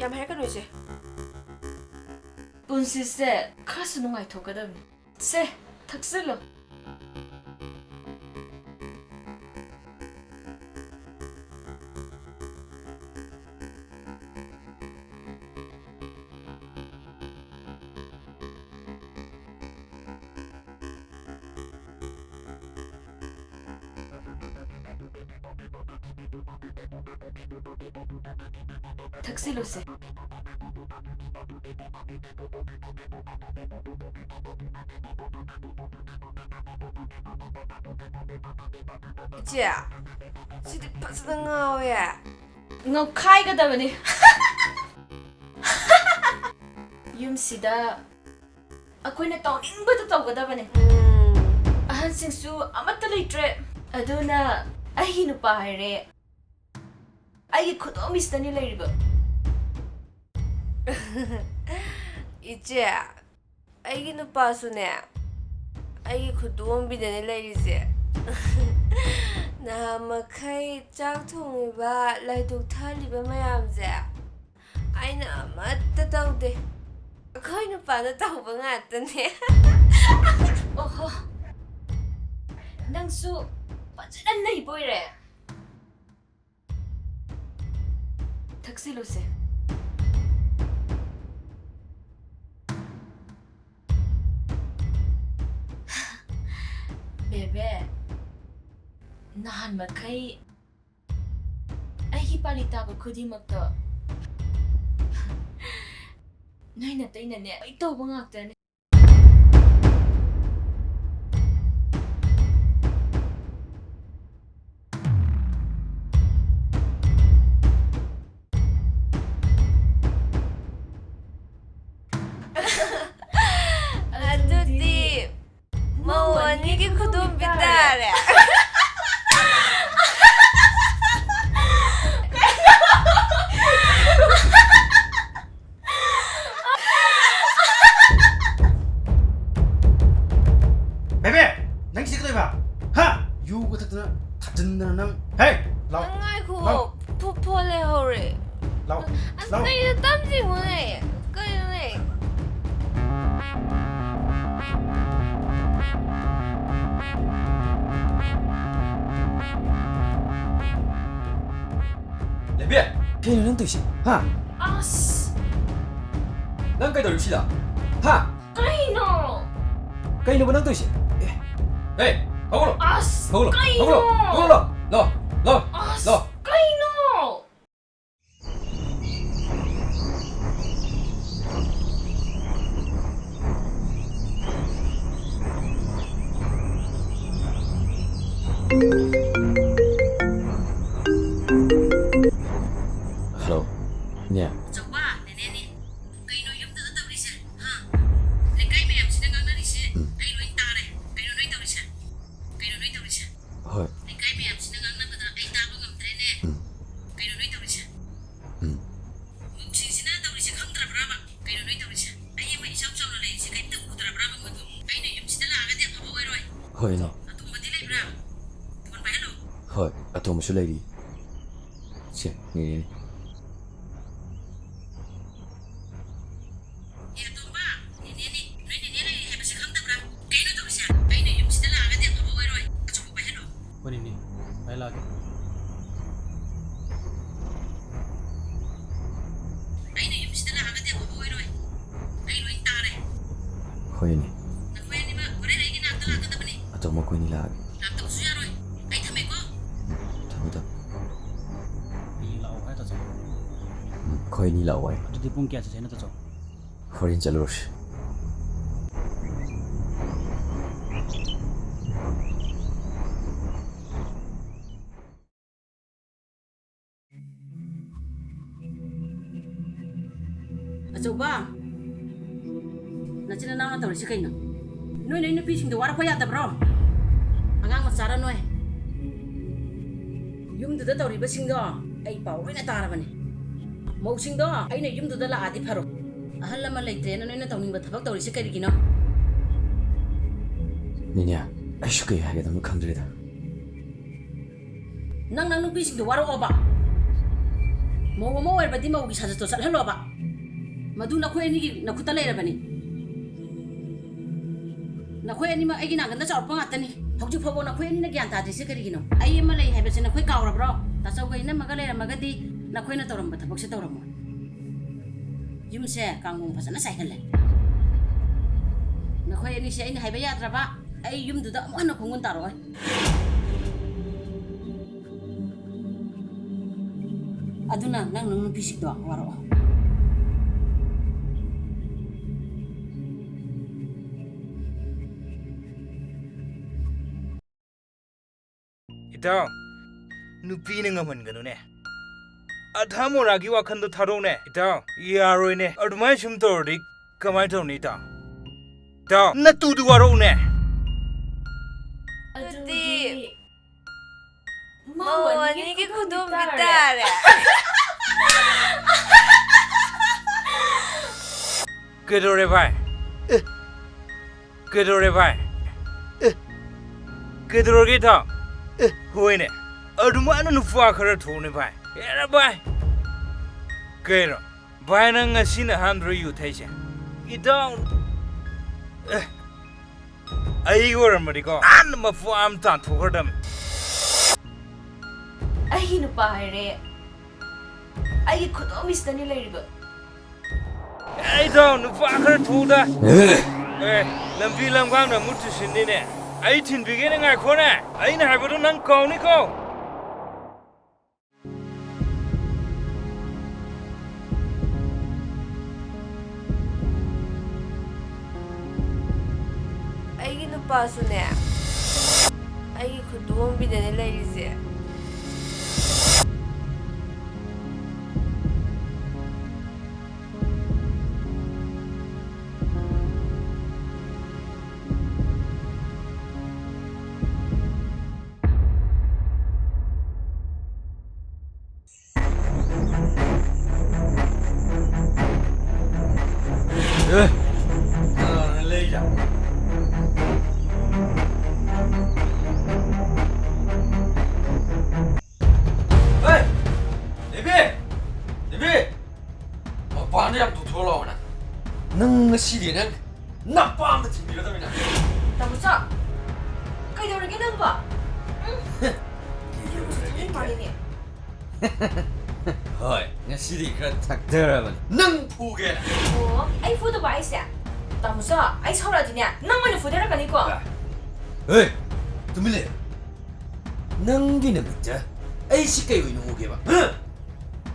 ꯌꯥꯝ ꯍꯥꯏꯔꯛꯀꯅꯨ, ꯏꯆꯦ꯫ ꯄꯨꯟꯁꯤꯁꯦ ꯈꯔꯁꯨ ꯅꯨꯡꯉꯥꯏꯊꯣꯛꯀꯗꯕꯅꯤ꯫ ꯁꯦ, ꯊꯛꯆꯤꯜꯂꯨ꯫ ꯊꯛꯆꯤꯜꯂꯨꯁꯦ꯫ ꯏꯆꯦ, ꯁꯤꯗꯤ ꯐꯖꯅ ꯉꯥꯎꯋꯦ꯫ ꯉꯥꯎꯈꯥꯏꯒꯗꯕꯅꯤ꯫ ꯌꯨꯝꯁꯤꯗ ꯑꯩꯈꯣꯏꯅ ꯇꯧꯅꯤꯡꯕꯗ ꯇꯧꯒꯗꯕꯅꯦ꯫ ꯎꯝ꯫ ꯑꯍꯟꯁꯤꯡꯁꯨ ꯑꯃꯠꯇ ꯂꯩꯇ꯭ꯔꯦ꯫ ꯑꯗꯨꯅ ꯑꯩꯒꯤ ꯅꯨꯄꯥ ꯍꯥꯏꯔꯦ꯫ ꯑꯩꯒꯤ ꯈꯨꯗꯣꯝꯕꯤꯁꯤꯗꯅꯤ ꯂꯩꯔꯤꯕ꯫ ꯏꯆꯦ, ꯑꯩꯒꯤ ꯅꯨꯄꯥꯁꯨꯅꯦ, ꯑꯩꯒꯤ ꯈꯨꯗꯣꯝꯕꯤꯗꯅꯦ ꯂꯩꯔꯤꯁꯦ꯫ ꯅꯍꯥꯟ ꯃꯈꯩ ꯆꯥꯛ ꯊꯣꯡꯉꯤꯕ, ꯂꯥꯏꯙꯨꯛ ꯊꯥꯜꯂꯤꯕ ꯃꯌꯥꯝꯁꯦ ꯑꯩꯅ ꯑꯃꯠꯇ ꯇꯧꯗꯦ꯫ ꯑꯩꯈꯣꯏ ꯅꯨꯄꯥꯅ ꯇꯧꯕ ꯉꯥꯛꯇꯅꯦ꯫ ꯑꯣꯍꯣ, ꯅꯪꯁꯨ ꯐꯖꯅ ꯅꯩꯕ ꯑꯣꯏꯔꯦ꯫ ꯊꯛꯆꯤꯜꯂꯨꯁꯦ꯫ ꯕꯦꯕꯦ, ꯅꯍꯥꯟ ꯃꯈꯩ ꯑꯩꯒꯤ ꯄꯥꯂꯤ ꯇꯥꯕ ꯈꯨꯗꯤꯡꯃꯛꯇꯣ ꯅꯣꯏ ꯅꯇꯩꯅꯅꯦ ꯂꯣꯏ ꯇꯧꯕ ꯉꯥꯛꯇꯅꯦ꯫ ꯑꯗꯨꯗꯤ ꯃꯧ ꯑꯅꯤꯒꯤ ꯈꯨꯗꯣꯝꯕꯤ ꯇꯥꯔꯦ꯫ ꯕꯦꯕꯦ, ꯅꯪ ꯁꯤ ꯀꯩꯗꯧꯕ? ꯍꯥ? ꯌꯨꯒ ꯊꯛꯇꯅ, ꯊꯛꯆꯤꯟꯗꯅ ꯅꯪ꯫ ꯍꯦ, ꯂꯥꯎ꯫ ꯅꯪ ꯉꯥꯏꯈꯣ, ꯂꯥꯎ꯫ ꯐꯨ-, ꯐꯣꯟ ꯂꯩꯍꯧꯔꯦ꯫ ꯂꯥꯎ, ꯑꯁ, ꯂꯥꯎ꯫ ꯀꯩꯅꯣ ꯇꯝꯁꯤꯕꯨꯅꯦ? ꯀꯩꯅꯣꯅꯦ? ꯂꯩꯕꯤ! ꯀꯩꯅꯣ ꯅꯪ ꯇꯧꯏꯁꯦ? ꯍꯥ? ꯑꯁ! ꯅꯪ ꯀꯩꯗꯧꯔꯤꯕ ꯁꯤꯗ? ꯍꯥ? ꯀꯩꯅꯣ? ꯀꯩꯅꯣꯕ ꯅꯪ ꯇꯧꯏꯁꯦ? ꯑꯦ꯫ ꯑꯦ, ꯍꯧꯒꯠꯂꯣ꯫ ꯑꯁ, ꯍꯧꯒꯠꯂꯣ, ꯀꯩꯅꯣ? ꯍꯧꯒꯠꯂꯣ, ꯍꯧꯒꯠꯂꯣ꯫ ꯂꯥꯛꯑꯣ, ꯂꯥꯛꯑꯣ, ꯑꯁ, ꯂꯥꯛꯑꯣ꯫ ꯀꯩꯅꯣ? ꯍꯜꯂꯣ, ꯏꯅꯦ꯫ ꯆꯧꯕ, ꯅꯦꯅꯦꯅꯦ꯫ ꯀꯩꯅꯣ ꯌꯨꯝꯗꯨꯗ ꯇꯧꯔꯤꯁꯦ? ꯍꯥ? ꯂꯩꯀꯥꯏ ꯃꯌꯥꯝ ꯍꯣꯏ꯫ ꯂꯩꯀꯥꯏ ꯃꯌꯥꯝꯁꯤꯅ ꯉꯥꯡꯅꯕꯗ ꯑꯩ ꯇꯥꯕ ꯉꯝꯗ꯭ꯔꯦꯅꯦ꯫ ꯎꯝ꯫ ꯀꯩꯅꯣ ꯅꯣꯏ ꯇꯧꯔꯤꯁꯦ? ꯎꯝ꯫ ꯃꯧꯁꯤꯡꯁꯤꯅ ꯇꯧꯔꯤꯁꯦ ꯈꯪꯗ꯭ꯔꯕ꯭ꯔꯥꯕ? ꯀꯩꯅꯣ ꯅꯣꯏ ꯇꯧꯔꯤꯁꯦ? ꯑꯩ ꯑꯃ ꯏꯆꯥꯎ ꯆꯥꯎꯅ ꯂꯩꯔꯤꯁꯦ ꯀꯩꯝꯇ ꯎꯗ꯭ꯔꯕ꯭ꯔꯥꯕ ꯃꯣꯏꯕꯨ? ꯑꯩꯅ ꯌꯨꯝꯁꯤꯗ ꯂꯥꯛꯑꯒꯗꯤ ꯑꯐꯕ ꯑꯣꯏꯔꯣꯏ꯫ ꯍꯣꯏ, ꯏꯅꯦ꯫ ꯑꯇꯣꯝꯕꯗꯤ ꯂꯩꯕ꯭ꯔꯥ? ꯐꯣꯟ ꯄꯥꯏꯍꯜꯂꯣ꯫ ꯍꯣꯏ, ꯑꯇꯣꯝꯕꯁꯨ ꯂꯩꯔꯤ꯫ ꯁꯦ, ꯅꯦꯅꯦꯅꯦ꯫ ꯑꯦ, ꯑꯇꯣꯝꯕ, ꯅꯦꯅꯦꯅꯦ꯫ ꯅꯣꯏ ꯅꯦꯅꯦ ꯂꯩꯔꯤ ꯍꯥꯏꯕꯁꯦ ꯈꯪꯗꯕ꯭ꯔꯥ? ꯀꯩꯅꯣ ꯇꯧꯔꯤꯁꯦ? ꯑꯩꯅ ꯌꯨꯝꯁꯤꯗ ꯂꯥꯛꯑꯒꯗꯤ ꯑꯐꯕ ꯑꯣꯏꯔꯣꯏ꯫ ꯑꯆꯧꯕ ꯄꯥꯏꯍꯜꯂꯣ꯫ ꯍꯣꯏ, ꯅꯦꯅꯦ꯫ ꯄꯥꯏꯍꯜꯂꯛꯑꯒꯦ꯫ ꯑꯩꯅ ꯌꯨꯝꯁꯤꯗ ꯂꯥꯛꯑꯒꯗꯤ ꯑꯐꯕ ꯑꯣꯏꯔꯣꯏ꯫ ꯑꯩ ꯂꯣꯏ ꯇꯥꯔꯦ꯫ ꯍꯣꯏꯅꯦ꯫ ꯅꯈꯣꯏ ꯑꯅꯤꯃꯛ ꯍꯣꯔꯦꯟ ꯑꯩꯒꯤ ꯅꯥꯛꯇ ꯂꯥꯛꯀꯗꯕꯅꯤ꯫ ꯑꯗꯣ ꯃꯈꯣꯏꯅꯤ ꯂꯥꯛꯑꯒꯦ꯫ ꯂꯥꯛꯇꯕꯁꯨ ꯌꯥꯔꯣꯏ꯫ ꯑꯩ ꯊꯝꯃꯦꯀꯣ꯫ ꯎꯝ, ꯊꯝꯃꯦ, ꯊꯝꯃꯦ꯫ ꯍꯌꯦꯡ ꯂꯥꯛꯑꯣ ꯍꯥꯏ ꯇꯥꯆꯧ꯫ ꯎꯝ, ꯑꯩꯈꯣꯏ ꯑꯅꯤ ꯂꯥꯛꯑꯣ ꯍꯥꯏ꯫ ꯑꯗꯨꯗꯤ ꯄꯨꯡ ꯀꯌꯥ ꯆꯠꯁꯦ ꯍꯥꯏꯅꯣ ꯇꯥꯆꯧ? ꯍꯣꯔꯦꯟ ꯆꯠꯂꯨꯔꯁꯤ꯫ ꯑꯆꯧꯕ, ꯅꯆꯤꯟ ꯅꯅꯥꯎꯅ ꯇꯧꯔꯤꯁꯤ ꯀꯩꯅꯣ? ꯅꯣꯏ ꯅꯣꯏ ꯅꯨꯄꯤꯁꯤꯡꯗꯣ ꯋꯥꯔꯛꯄ ꯌꯥꯗꯕ꯭ꯔꯣ? ꯑꯉꯥꯡ ꯃꯆꯥꯔ ꯅꯣꯏ? ꯌꯨꯝꯗꯨꯗ ꯇꯧꯔꯤꯕꯁꯤꯡꯗꯣ ꯑꯩ ꯄꯥꯎ ꯂꯣꯏꯅ ꯇꯥꯔꯕꯅꯤ꯫ ꯃꯧꯁꯤꯡꯗꯣ ꯑꯩꯅ ꯌꯨꯝꯗꯨꯗ ꯂꯥꯛꯑꯗꯤ ꯐꯔꯣ꯫ ꯑꯍꯜ ꯂꯃꯟ ꯂꯩꯇ꯭ꯔꯦꯅ ꯅꯣꯏꯅ ꯇꯧꯅꯤꯡꯕ ꯊꯕꯛ ꯇꯧꯔꯤꯁꯦ ꯀꯔꯤꯒꯤꯅꯣ? ꯅꯤꯅꯦ, ꯑꯩꯁꯨ ꯀꯩ ꯍꯥꯏꯒꯗꯕꯅꯣ ꯈꯪꯗ꯭ꯔꯦꯗ꯫ ꯅꯪ ꯅꯪ ꯅꯨꯄꯤꯁꯤꯡꯗꯣ ꯋꯥꯔꯛꯑꯣꯕ꯫ ꯃꯧ ꯑꯃ ꯑꯣꯏꯔꯕꯗꯤ ꯃꯧꯒꯤ ꯁꯥꯖꯠꯇꯣ ꯆꯠꯍꯜꯂꯣꯕ꯫ ꯃꯗꯨ ꯅꯈꯣꯏ ꯑꯅꯤꯒꯤ ꯅꯈꯨꯠꯇ ꯂꯩꯔꯕꯅꯤ꯫ ꯅꯈꯣꯏ ꯑꯅꯤꯃꯛ ꯑꯩꯒꯤ ꯅꯥꯒꯟꯗ ꯆꯥꯎꯔꯛꯄ ꯉꯥꯛꯇꯅꯤ꯫ ꯍꯧꯖꯤꯛ ꯐꯥꯎꯕ ꯅꯈꯣꯏ ꯑꯅꯤꯅ ꯒ꯭ꯌꯥꯟ ꯇꯥꯗ꯭ꯔꯤꯁꯦ ꯀꯔꯤꯒꯤꯅꯣ? ꯑꯩ ꯑꯃ ꯂꯩ ꯍꯥꯏꯕꯁꯦ ꯅꯈꯣꯏ ꯀꯥꯎꯔꯕ꯭ꯔꯣ? ꯇꯥꯆꯧꯒ ꯏꯅꯝꯃꯒ ꯂꯩꯔꯝꯃꯒꯗꯤ ꯅꯈꯣꯏꯅ ꯇꯧꯔꯝꯕ ꯊꯕꯛꯁꯦ ꯇꯧꯔꯝꯃꯣꯏ꯫ ꯌꯨꯝꯁꯦ ꯀꯥꯡꯒꯣꯡ ꯐꯖꯅ ꯆꯥꯏꯍꯜꯂꯦ꯫ ꯅꯈꯣꯏ ꯑꯅꯤꯁꯦ ꯑꯩꯅ ꯍꯥꯏꯕ ꯌꯥꯗ꯭ꯔꯕ, ꯑꯩ ꯌꯨꯝꯗꯨꯗ ꯑꯃꯨꯛ ꯍꯟꯅ ꯈꯣꯡꯒꯨꯟ ꯇꯥꯔꯛꯑꯣꯏ꯫ ꯑꯗꯨꯅ ꯅꯪ ꯅꯪ ꯅꯨꯄꯤꯁꯤꯡꯗꯣ ꯋꯥꯔꯛꯑꯣ꯫ ꯏꯇꯥꯎ, ꯅꯨꯄꯤꯅ ꯉꯝꯍꯟꯒꯅꯨꯅꯦ꯫ ꯑꯙꯥ ꯃꯣꯔꯥꯒꯤ ꯋꯥꯈꯟꯗꯣ ꯊꯥꯗꯣꯛꯅꯦ꯫ ꯏꯇꯥꯎ, ꯌꯥꯔꯣꯏꯅꯦ꯫ ꯑꯗꯨꯃꯥꯏꯅ ꯁꯨꯝ ꯇꯧꯔꯗꯤ ꯀꯃꯥꯏꯅ ꯇꯧꯅꯤ ꯏꯇꯥꯎ? ꯏꯇꯥꯎ, ꯅꯇꯨꯗꯨ ꯋꯥꯔꯛꯎꯅꯦ꯫ ꯑꯗꯨꯗꯤ ꯑꯅꯤꯒꯤ ꯈꯨꯗꯣꯝꯕꯤ ꯇꯥꯔꯦ꯫ ꯀꯩꯗꯧꯔꯦ ꯚꯥꯏ? ꯑꯦ꯫ ꯀꯩꯗꯧꯔꯦ ꯚꯥꯏ? ꯑꯦ꯫ ꯀꯩꯗꯧꯔꯒꯦ ꯏꯇꯥꯎ? ꯑꯦ꯫ ꯍꯣꯏꯅꯦ, ꯑꯗꯨꯃꯥꯏꯅ ꯅꯨꯄꯥ ꯈꯔ ꯊꯣꯛꯎꯅꯦ ꯚꯥꯏ꯫ ꯍꯦꯔꯥ ꯚꯥꯏ꯫ ꯀꯩꯅꯣ? ꯚꯥꯏ, ꯅꯪ ꯉꯁꯤꯅ ꯑꯍꯥꯟꯕꯔꯣ ꯌꯨ ꯊꯛꯏꯁꯦ? ꯏꯇꯥꯎ, ꯑꯦ, ꯑꯩ ꯑꯣꯏꯔꯝꯃꯗꯤꯀꯣ, ꯍꯥꯟꯅ ꯃꯄꯨ ꯑꯃ ꯇꯥꯟꯊꯣꯛꯈ꯭ꯔꯗꯝꯅꯤ꯫ ꯑꯩꯒꯤ ꯅꯨꯄꯥ ꯍꯥꯏꯔꯦ, ꯑꯩꯒꯤ ꯈꯨꯗꯣꯝꯕꯤꯁꯤꯗꯅꯤ ꯂꯩꯔꯤꯕ꯫ ꯑꯦ, ꯏꯇꯥꯎ, ꯅꯨꯄꯥ ꯈꯔ ꯊꯣꯛꯎꯗ꯫ ꯑꯦ, ꯂꯝꯕꯤ ꯂꯝꯒꯥꯡꯗ ꯑꯃꯨꯛ ꯇꯨꯁꯤꯟꯅꯤꯅꯦ꯫ ꯑꯩ ꯊꯤꯟꯕꯤꯒꯦꯅꯦ, ꯉꯥꯏꯈꯣꯅꯦ꯫ ꯑꯩꯅ ꯍꯥꯏꯕꯗꯣ ꯅꯪ ꯀꯥꯎꯅꯤꯀꯣ꯫ ꯑꯩꯒꯤ ꯅꯨꯄꯥꯁꯨꯅꯦ, ꯑꯩꯒꯤ ꯈꯨꯗꯣꯝꯕꯤꯗꯅꯦ ꯂꯩꯔꯤꯁꯦ꯫ ꯑꯦ, ꯀꯅꯥꯅ ꯂꯩꯔꯤꯁꯦ? ꯍꯦ! ꯗꯦꯕꯤ! ꯗꯦꯕꯤ! ꯃꯄꯥꯟꯗ ꯌꯥꯝ ꯊꯣꯛꯊꯣꯛꯑ ꯂꯥꯛꯑꯣꯅ꯫ ꯅꯪ ꯉꯁꯤꯗꯤ ꯅꯪ ꯅꯄꯥꯝꯗ ꯊꯤꯟꯕꯤꯔꯗꯕꯅꯤꯅ꯫ ꯇꯥꯃꯣꯆꯥ, ꯀꯩꯗꯧꯔꯒꯦ ꯅꯪꯕꯣ? ꯎꯝ, ꯀꯩꯗꯧꯔꯒꯦ? ꯃꯥꯜꯂꯤꯅꯦ꯫ ꯍꯣꯏ, ꯉꯁꯤꯗꯤ ꯈꯔ ꯊꯛꯊꯔꯕꯅꯤ꯫ ꯅꯪ ꯐꯨꯒꯦꯅ꯫ ꯑꯣ, ꯑꯩ ꯐꯨꯗꯧꯕ ꯍꯥꯏꯁꯦ? ꯇꯥꯃꯣꯆꯥ, ꯑꯩ ꯁꯥꯎꯔꯛꯑꯗꯤꯅꯦ, ꯅꯪ ꯑꯣꯏꯅ ꯐꯨꯗꯔꯛꯀꯅꯤꯀꯣ꯫ ꯍꯦ, ꯇꯨꯃꯤꯟ ꯂꯩꯌꯨ꯫ ꯅꯪꯒꯤ ꯅꯃꯤꯠꯇ ꯑꯩꯁꯤ ꯀꯩ ꯑꯣꯏꯅ ꯎꯒꯦꯕ? ꯍꯥ?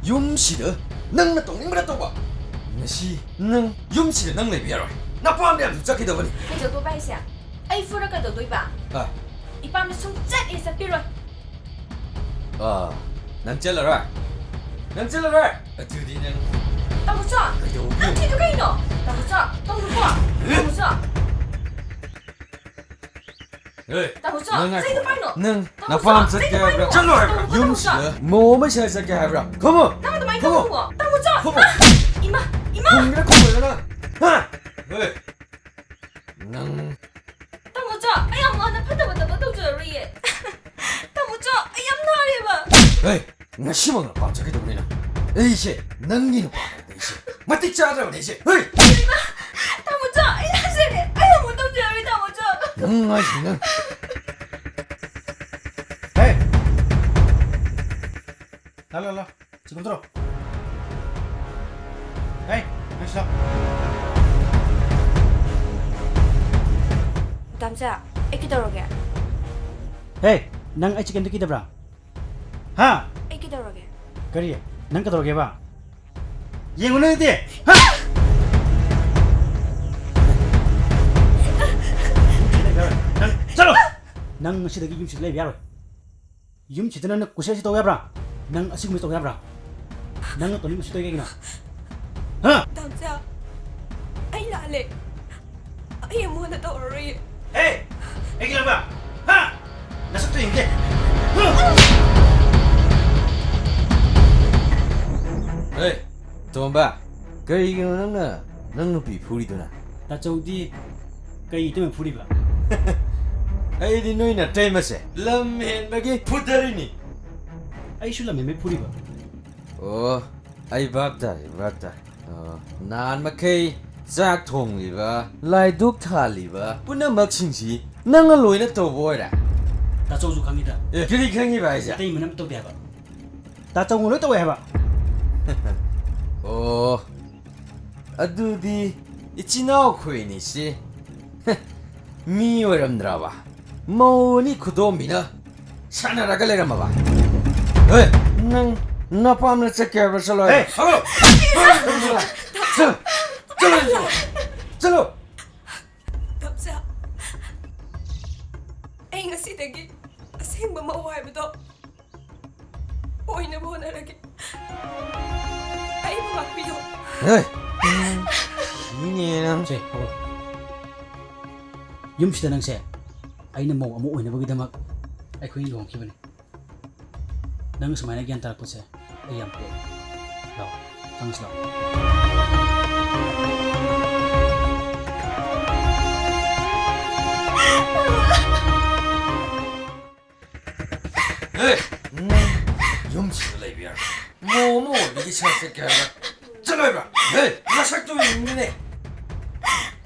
ꯌꯨꯝꯁꯤꯗ ꯅꯪꯅ ꯇꯧꯅꯤꯡꯕꯗ ꯇꯧꯕ꯫ ꯉꯁꯤ ꯅꯪ ꯌꯨꯝꯁꯤꯗ ꯅꯪ ꯂꯩꯕ ꯌꯥꯔꯣꯏ꯫ ꯅꯄꯥꯝꯗ ꯌꯥꯝ ꯆꯠꯈꯤꯗꯧꯕꯅꯤ꯫ ꯀꯩꯗꯧꯗꯧꯕ ꯍꯥꯏꯁꯦ? ꯑꯩ ꯐꯨꯔ ꯀꯩꯗꯧꯗꯣꯏꯕ? ꯑ꯫ ꯏꯄꯥꯝꯗ ꯁꯨꯡꯆꯠ ꯍꯦꯛ ꯆꯠꯄꯤꯔꯣꯏ꯫ ꯑ, ꯅꯪ ꯆꯠꯂꯔꯣꯏ? ꯅꯪ ꯆꯠꯂꯔꯣꯏ? ꯑꯗꯨꯗꯤ ꯅꯪ ꯇꯥꯃꯣꯆꯥ! ꯀꯩꯗꯧꯒꯦ? ꯅꯪ ꯊꯤꯗꯨ ꯀꯩꯅꯣ? ꯇꯥꯃꯣꯆꯥ, ꯇꯧꯅꯨꯀꯣ! ꯇꯥꯃꯣꯆꯥ! ꯍꯦ, ꯇꯥꯃꯣꯆꯥ, ꯅꯪ ꯉꯥꯏꯈꯣ꯫ ꯀꯩꯗꯧ ꯍꯥꯏꯅꯣ? ꯅꯪ ꯇꯥꯃꯣꯆꯥ, ꯅꯄꯥꯝ ꯆꯠꯀꯦ ꯀꯩꯗꯧ ꯍꯥꯏꯕ꯭ꯔꯥ? ꯍꯥꯏꯅꯣ? ꯆꯠꯂꯣ ꯍꯥꯏꯕ꯫ ꯇꯥꯃꯣꯆꯥ, ꯌꯨꯝꯁꯤꯗ ꯇꯥꯃꯣꯆꯥ꯫ ꯃꯧ ꯑꯃ ꯁꯤꯗ ꯆꯠꯀꯦ ꯍꯥꯏꯕ꯭ꯔꯥ? ꯈꯨꯝꯃꯣ! ꯇꯥꯃꯣ, ꯑꯗꯨꯃꯥꯏꯅ ꯈꯨꯝꯃꯣ! ꯇꯧꯅꯨꯀꯣ꯫ ꯇꯥꯃꯣꯆꯥ! ꯈꯨꯝꯃꯣ! ꯏꯃꯥ! ꯏꯃꯥ! ꯈꯨꯝꯒꯦꯔꯥ ꯈꯨꯝꯃꯣꯏꯔꯥ ꯅꯪ? ꯍꯥ? ꯍꯦ! ꯅꯪ ꯇꯥꯃꯣꯆꯥ, ꯑꯩ ꯑꯃꯨꯛ ꯍꯟꯅ ꯐꯠꯇꯕ ꯊꯕꯛ ꯇꯧꯖꯔꯔꯣꯏꯌꯦ꯫ ꯇꯥꯃꯣꯆꯥ, ꯑꯩ ꯌꯥꯝ ꯅꯥꯔꯦꯕ꯫ ꯍꯦ! ꯉꯁꯤꯃꯛ ꯅꯄꯥꯝ ꯆꯠꯀꯗꯧꯕꯅꯤꯅ ꯑꯩꯁꯦ ꯅꯪꯒꯤ ꯅꯨꯄꯥ ꯑꯩꯁꯦ ꯃꯇꯤꯛ ꯆꯥꯗ꯭ꯔꯕꯅꯦ ꯑꯩꯁꯦ꯫ ꯍꯦ! ꯏꯃꯥ! ꯇꯥꯃꯣꯆꯥ, ꯑꯩ ꯂꯥꯛꯆꯔꯦ꯫ ꯑꯩ ꯑꯃꯨꯛ ꯇꯧꯖꯔꯔꯣꯏ, ꯇꯥꯃꯣꯆꯥ꯫ ꯅꯪ ꯍꯥꯏꯁꯤ ꯅꯪ꯫ ꯍꯦ! ꯂꯥ, ꯂꯥ, ꯂꯥ꯫ ꯁꯤ ꯀꯨꯝꯊꯣꯔꯛꯑꯣ꯫ ꯍꯦ! ꯅꯪ ꯁꯤ ꯂꯥꯎ꯫ ꯇꯥꯃꯣꯆꯥ, ꯑꯩ ꯀꯩꯗꯧꯔꯒꯦ? ꯍꯦ! ꯅꯪ ꯑꯩꯁꯦ ꯀꯩꯝꯇ ꯀꯤꯗꯕ꯭ꯔꯥ? ꯍꯥ? ꯑꯩ ꯀꯩꯗꯧꯔꯒꯦ? ꯀꯔꯤ? ꯅꯪ ꯀꯩꯗꯧꯔꯒꯦꯕ? ꯌꯦꯡꯉꯨ ꯅꯪꯗꯤ! ꯍꯥ? ꯅꯪ ꯆꯠꯂꯣ! ꯅꯪ ꯉꯁꯤꯗꯒꯤ ꯌꯨꯝꯁꯤꯗ ꯂꯩꯕ ꯌꯥꯔꯣꯏ꯫ ꯌꯨꯝꯁꯤꯗ ꯅꯪꯅ ꯀꯨꯁꯤ ꯇꯧ ꯌꯥꯕ꯭ꯔꯥ? ꯅꯪ ꯑꯁꯤꯒꯨꯝꯕ ꯇꯧ ꯌꯥꯕ꯭ꯔꯥ? ꯅꯪꯅ ꯇꯧꯅꯤꯡꯕꯁꯤ ꯇꯧꯏ ꯀꯩꯒꯤꯅꯣ? ꯍꯥ? ꯇꯥꯃꯣꯆꯥ, ꯑꯩ ꯂꯥꯜꯂꯦ꯫ ꯑꯩ ꯑꯃꯨꯛ ꯍꯟꯅ ꯇꯧꯔꯔꯣꯏꯌꯦ꯫ ꯍꯦ! ꯑꯩꯒꯤ ꯂꯝꯕꯥ! ꯍꯥ? ꯅꯁꯛꯇꯣ ꯌꯦꯡꯒꯦ! ꯍꯥ? ꯍꯦ! ꯇꯣꯝꯕ, ꯀꯔꯤꯒꯤꯅꯣ ꯅꯪꯅ ꯅꯪ ꯅꯨꯄꯤ ꯐꯨꯔꯤꯗꯨꯅ? ꯇꯥꯆꯧꯗꯤ ꯀꯩ ꯏꯇꯩꯃ ꯐꯨꯔꯤꯕ? ꯑꯩꯗꯤ ꯅꯣꯏ ꯅꯇꯩꯃꯁꯦ ꯂꯝ ꯍꯦꯟꯕꯒꯤ ꯐꯨꯗꯔꯤꯅꯤ꯫ ꯑꯩꯁꯨ ꯂꯝ ꯍꯦꯟꯕꯩ ꯐꯨꯔꯤꯕ? ꯑꯣ, ꯑꯩ ꯚꯥꯞ ꯇꯥꯔꯦ, ꯚꯥꯞ ꯇꯥꯔꯦ꯫ ꯑꯣ, ꯅꯍꯥꯟ ꯃꯈꯩ ꯆꯥꯛ ꯊꯣꯡꯂꯤꯕ, ꯂꯥꯏꯗꯨꯛ ꯊꯥꯜꯂꯤꯕ ꯄꯨꯝꯅꯃꯛꯁꯤꯡꯁꯤ ꯅꯪꯅ ꯂꯣꯏꯅ ꯇꯧꯕ ꯑꯣꯏꯔꯦ? ꯇꯥꯆꯧꯁꯨ ꯈꯪꯉꯤꯗ꯫ ꯑꯦ, ꯀꯔꯤ ꯈꯪꯉꯤꯕ ꯍꯥꯏꯁꯦ? ꯏꯇꯩꯃꯅ ꯑꯝꯇ ꯇꯧꯗꯦ ꯍꯥꯏꯕ꯫ ꯇꯥꯆꯧꯅ ꯂꯣꯏ ꯇꯧꯋꯦ ꯍꯥꯏꯕ꯫ ꯑꯣ, ꯑꯗꯨꯗꯤ ꯏꯆꯤꯟ ꯏꯅꯥꯎ ꯑꯩꯈꯣꯏ ꯑꯅꯤꯁꯤ ꯃꯤ ꯑꯣꯏꯔꯝꯗ꯭ꯔꯕ? ꯃꯧ ꯑꯅꯤ ꯈꯨꯗꯣꯝꯕꯤꯅ ꯁꯥꯟꯅꯔꯒ ꯂꯩꯔꯝꯃꯕ? ꯍꯦ, ꯅꯪ ꯅꯄꯥꯝꯗ ꯆꯠꯀꯦ ꯍꯥꯏꯕ꯭ꯔꯥ? ꯆꯠꯂꯣ ꯍꯥꯏꯕ꯭ꯔꯥ? ꯍꯦ! ꯆꯠꯂꯣ! ꯆꯠꯂꯣ! ꯆꯠꯂꯣ! ꯆꯠꯂꯣ! ꯇꯥꯃꯣꯆꯥ, ꯑꯩ ꯉꯁꯤꯗꯒꯤ ꯑꯁꯦꯡꯕ ꯃꯧ ꯍꯥꯏꯕꯗꯣ ꯑꯣꯏꯅꯕ ꯍꯣꯠꯅꯔꯒꯦ꯫ ꯑꯩꯕꯨ ꯉꯥꯛꯄꯤꯌꯨ꯫ ꯍꯦ! ꯁꯤꯅꯦ ꯅꯪ꯫ ꯁꯦ, ꯍꯧꯒꯠꯂꯣ꯫ ꯌꯨꯝꯁꯤꯗ ꯅꯪꯁꯦ ꯑꯩꯅ ꯃꯧ ꯑꯃ ꯑꯣꯏꯅꯕꯒꯤꯗꯃꯛ ꯑꯩꯈꯣꯏ ꯂꯨꯍꯣꯡꯈꯤꯕꯅꯤ꯫ ꯅꯪ ꯁꯨꯃꯥꯏꯅ ꯒ꯭ꯌꯥꯟ ꯇꯥꯔꯛꯄꯁꯦ ꯑꯩ ꯌꯥꯝ ꯄꯦꯜꯂꯦ꯫ ꯂꯥꯛꯑꯣ, ꯆꯪꯁꯤ ꯂꯥꯛꯑꯣ꯫ ꯍꯦ! ꯅꯪ ꯌꯨꯝꯁꯤꯗ ꯂꯩꯕ ꯌꯥꯔꯣꯏ꯫ ꯃꯧ ꯑꯃ ꯑꯣꯏꯕꯒꯤ ꯁꯛꯁꯦ ꯀꯌꯥ ꯆꯠꯂꯣꯏꯕ? ꯍꯦ! ꯅꯁꯛꯇꯨ ꯌꯦꯡꯅꯤꯡꯗꯦꯅꯦ꯫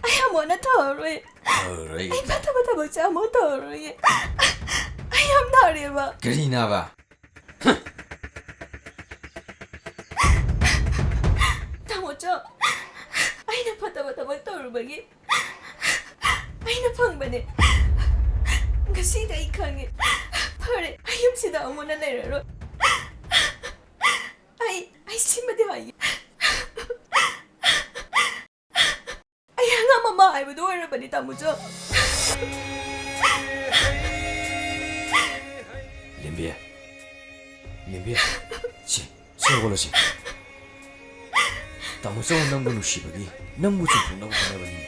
ꯑꯩ ꯑꯃꯨꯛ ꯍꯟꯅ ꯇꯧꯔꯔꯣꯏ꯫ ꯇꯧꯔꯔꯣꯏ꯫ ꯑꯩ ꯐꯠꯇꯕ ꯊꯕꯛꯁꯦ ꯑꯃꯨꯛ ꯇꯧꯔꯔꯣꯏꯌꯦ꯫ ꯑꯩ ꯌꯥꯝ ꯅꯥꯔꯦꯕ꯫ ꯀꯔꯤ ꯅꯥꯕ? ꯇꯥꯃꯣꯆꯧ, ꯑꯩꯅ ꯐꯠꯇꯕ ꯊꯕꯛ ꯇꯧꯔꯨꯕꯒꯤ ꯑꯩꯅ ꯐꯪꯕꯅꯦ꯫ ꯉꯁꯤꯗꯤ ꯑꯩ ꯈꯪꯉꯦ꯫ ꯐꯔꯦ, ꯑꯩ ꯌꯨꯝꯁꯤꯗ ꯑꯃꯨꯛ ꯍꯟꯅ ꯂꯩꯔꯔꯣꯏ꯫ ꯑꯩ, ꯑꯩ ꯁꯤꯃꯗꯤ ꯍꯥꯏꯒꯦ꯫ ꯑꯩ ꯑꯉꯥꯡ ꯃꯃꯥ ꯍꯥꯏꯕꯗꯨ ꯑꯣꯏꯔꯕꯅꯤ, ꯇꯥꯃꯣꯆꯧ꯫ ꯂꯦꯝꯕꯤ, ꯂꯦꯝꯕꯤ, ꯁꯤ, ꯁꯤ ꯍꯧꯒꯠꯂꯣ ꯁꯤ꯫ ꯇꯥꯃꯣꯆꯧ ꯅꯪꯕꯨ ꯅꯨꯡꯁꯤꯕꯒꯤ ꯅꯪꯕꯨ ꯆꯨꯝꯊꯣꯛꯅꯕ ꯍꯣꯠꯅꯕꯅꯤ꯫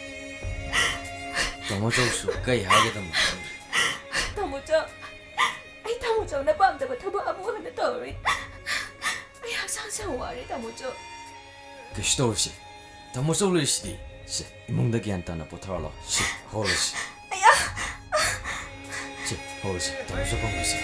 ꯇꯥꯃꯣꯆꯧꯁꯨ ꯀꯩ ꯍꯥꯏꯒꯗꯕꯅꯣ ꯈꯪꯗ꯭ꯔꯦ꯫ ꯇꯥꯃꯣꯆꯧ, ꯑꯩ ꯇꯥꯃꯣꯆꯧꯅ ꯄꯥꯝꯗꯕ ꯊꯕꯛ ꯑꯃꯨꯛ ꯍꯟꯅ ꯇꯧꯔꯣꯏ꯫ ꯑꯩ ꯍꯛꯆꯥꯡꯁꯦ ꯌꯥꯝ ꯋꯥꯔꯦ, ꯇꯥꯃꯣꯆꯧ꯫ ꯀꯩꯁꯨ ꯇꯧꯔꯣꯏꯁꯦ꯫ ꯇꯥꯃꯣꯆꯧ ꯂꯩꯔꯤꯁꯤꯗꯤ꯫ ꯁꯦ, ꯏꯃꯨꯡꯗ ꯒ꯭ꯌꯥꯟ ꯇꯥꯅ ꯄꯣꯊꯥꯔꯣ ꯂꯥꯎ꯫ ꯁꯦ, ꯍꯧꯒꯠꯂꯁꯤ꯫ ꯑꯌꯥ! ꯁꯦ, ꯍꯧꯒꯠꯂꯁꯤ꯫ ꯇꯥꯃꯣꯆꯧ ꯐꯝꯈ꯭ꯔꯁꯤ꯫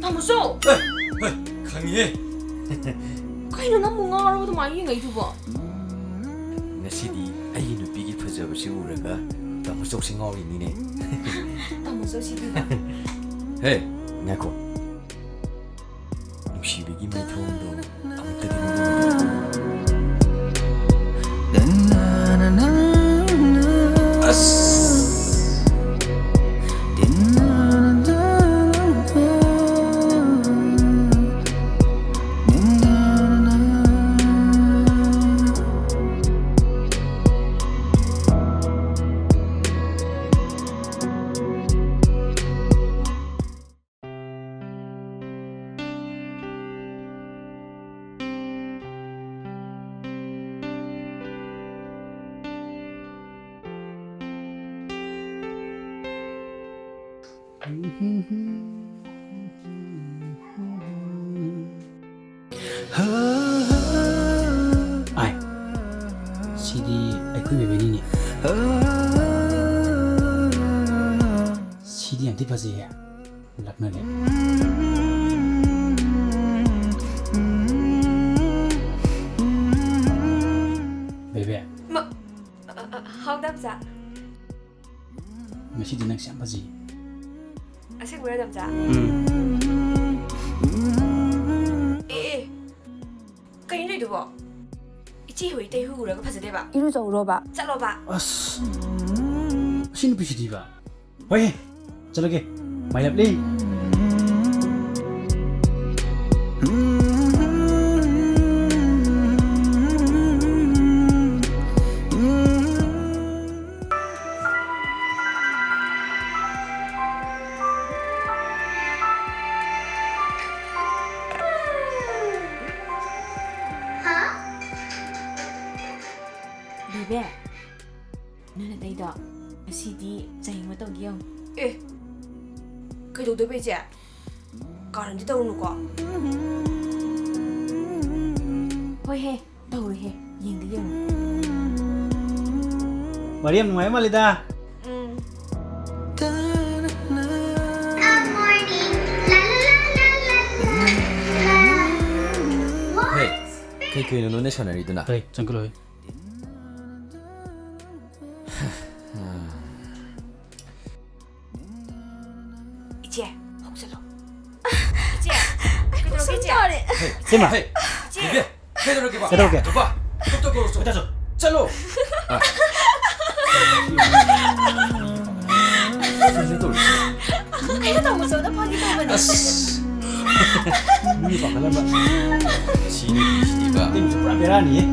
ꯇꯥꯃꯣꯆꯧ! ꯈꯪꯉꯤꯍꯦ꯫ ꯀꯩꯅꯣ ꯅꯪꯕꯨ ꯉꯥꯎꯔꯕ ꯑꯗꯨꯃꯥꯏꯅ ꯌꯦꯡꯉꯛꯏꯗꯨꯕꯣ? ꯉꯁꯤꯗꯤ ꯑꯩꯒꯤ ꯅꯨꯄꯤꯒꯤ ꯐꯖꯕꯁꯤ ꯎꯔꯒ ꯇꯥꯃꯣꯆꯧꯁꯤ ꯉꯥꯎꯔꯤꯅꯤꯅꯦ꯫ ꯇꯥꯃꯣꯆꯧꯁꯤꯗꯤꯕ꯫ ꯍꯦ, ꯉꯥꯏꯈꯣ꯫ ꯅꯨꯡꯁꯤꯕꯒꯤ ꯃꯩꯊꯣꯡꯗꯣ ꯑꯃꯨꯛꯇꯗꯤ ꯃꯨꯠꯂꯨ꯫ ꯑꯁ! ꯑꯥꯏ, ꯁꯤꯗꯤ ꯑꯩꯈꯣꯏ ꯕꯦꯕꯤꯅꯤꯅꯦ꯫ ꯁꯤꯗꯤ ꯌꯥꯝ ꯊꯤ ꯐꯖꯩꯌꯦ꯫ ꯂꯛꯅꯔꯦ꯫ ꯕꯦꯕꯤ꯫ ꯃ-, ꯑ, ꯑ, ꯍꯥꯎ, ꯗꯥꯝꯆꯥ꯫ ꯉꯁꯤꯗꯤ ꯅꯪꯁꯦ ꯌꯥꯝ ꯐꯖꯩ꯫ ꯑꯁꯦꯡꯕꯩꯔꯣ, ꯗꯥꯝꯆꯥ? ꯎꯝ꯫ ꯑꯦ, ꯑꯦ, ꯀꯩꯅꯣ ꯇꯧꯏꯗꯨꯕꯣ? ꯏꯆꯦ ꯍꯣꯏ ꯏꯇꯩ ꯍꯣꯏ ꯎꯔꯒ ꯐꯖꯗꯦꯕ? ꯏꯔꯨꯖꯧꯔꯣꯕ? ꯆꯠꯂꯣꯕ꯫ ꯑꯁ, ꯑꯁꯤ ꯅꯨꯄꯤꯁꯤꯗꯤꯕ꯫ ꯍꯣꯏꯍꯦ, ꯆꯠꯂꯒꯦ꯫ My lovely꯫ ꯕꯦꯕꯦ, ꯅꯣꯏ ꯅꯇꯩꯗꯣ ꯉꯁꯤꯗꯤ ꯆꯥꯌꯦꯡꯕ ꯇꯧꯒꯦ ꯌꯦꯡꯉꯨ꯫ ꯑꯦ, ꯀꯩꯗꯧꯗꯣꯏꯕ ꯏꯆꯦ? ꯀꯥꯔꯟꯗꯤ ꯇꯧꯔꯨꯅꯨꯀꯣ꯫ ꯍꯣꯏꯍꯦ, ꯇꯧꯔꯣꯏꯍꯦ, ꯌꯦꯡꯒꯦ ꯌꯦꯡꯉꯨ꯫ ꯋꯥꯔꯤ ꯌꯥꯝ ꯅꯨꯡꯉꯥꯏꯕ ꯃꯥꯜꯂꯤꯗ꯫ ꯎꯝ꯫ Good morning, ꯂꯥꯂꯨ ꯀꯩ ꯀꯩꯅꯣ ꯅꯣꯏꯅ ꯁꯥꯟꯅꯔꯤꯗꯨꯅ? ꯍꯩ, ꯆꯪꯈꯠꯂꯣ, ꯍꯩ꯫ ꯏꯆꯦ, ꯍꯧꯖꯤꯜꯂꯣ꯫ ꯏꯆꯦ, ꯀꯩꯗꯧꯔꯒꯦ, ꯏꯆꯦ? ꯇꯥꯔꯦ꯫ ꯏꯆꯦꯃ꯫ ꯏꯆꯦ, ꯕꯦꯕꯦ, ꯀꯩꯗꯧꯔꯒꯦꯕ? ꯀꯩꯗꯧꯔꯒꯦ? ꯕꯥ, ꯇꯣꯛ ꯇꯣꯛ ꯇꯣꯛ ꯇꯣꯛ꯫ ꯆꯠꯂꯣ꯫ ꯑ꯫ ꯀꯩꯅꯣ ꯇꯧꯔꯤꯁꯦ? ꯑꯩꯅ ꯇꯧꯕꯁꯨ ꯑꯗꯨꯝ ꯐꯥꯒꯤ ꯇꯧꯕꯅꯦ꯫ ꯑꯁ꯫ ꯃꯤ ꯄꯥꯈꯠꯂꯝꯕ꯫ ꯁꯤꯅꯤ, ꯁꯤꯅꯤꯕ꯫ ꯅꯪꯁꯨ ꯄꯨꯔꯥ ꯕꯦꯔꯥꯅꯤꯌꯦ꯫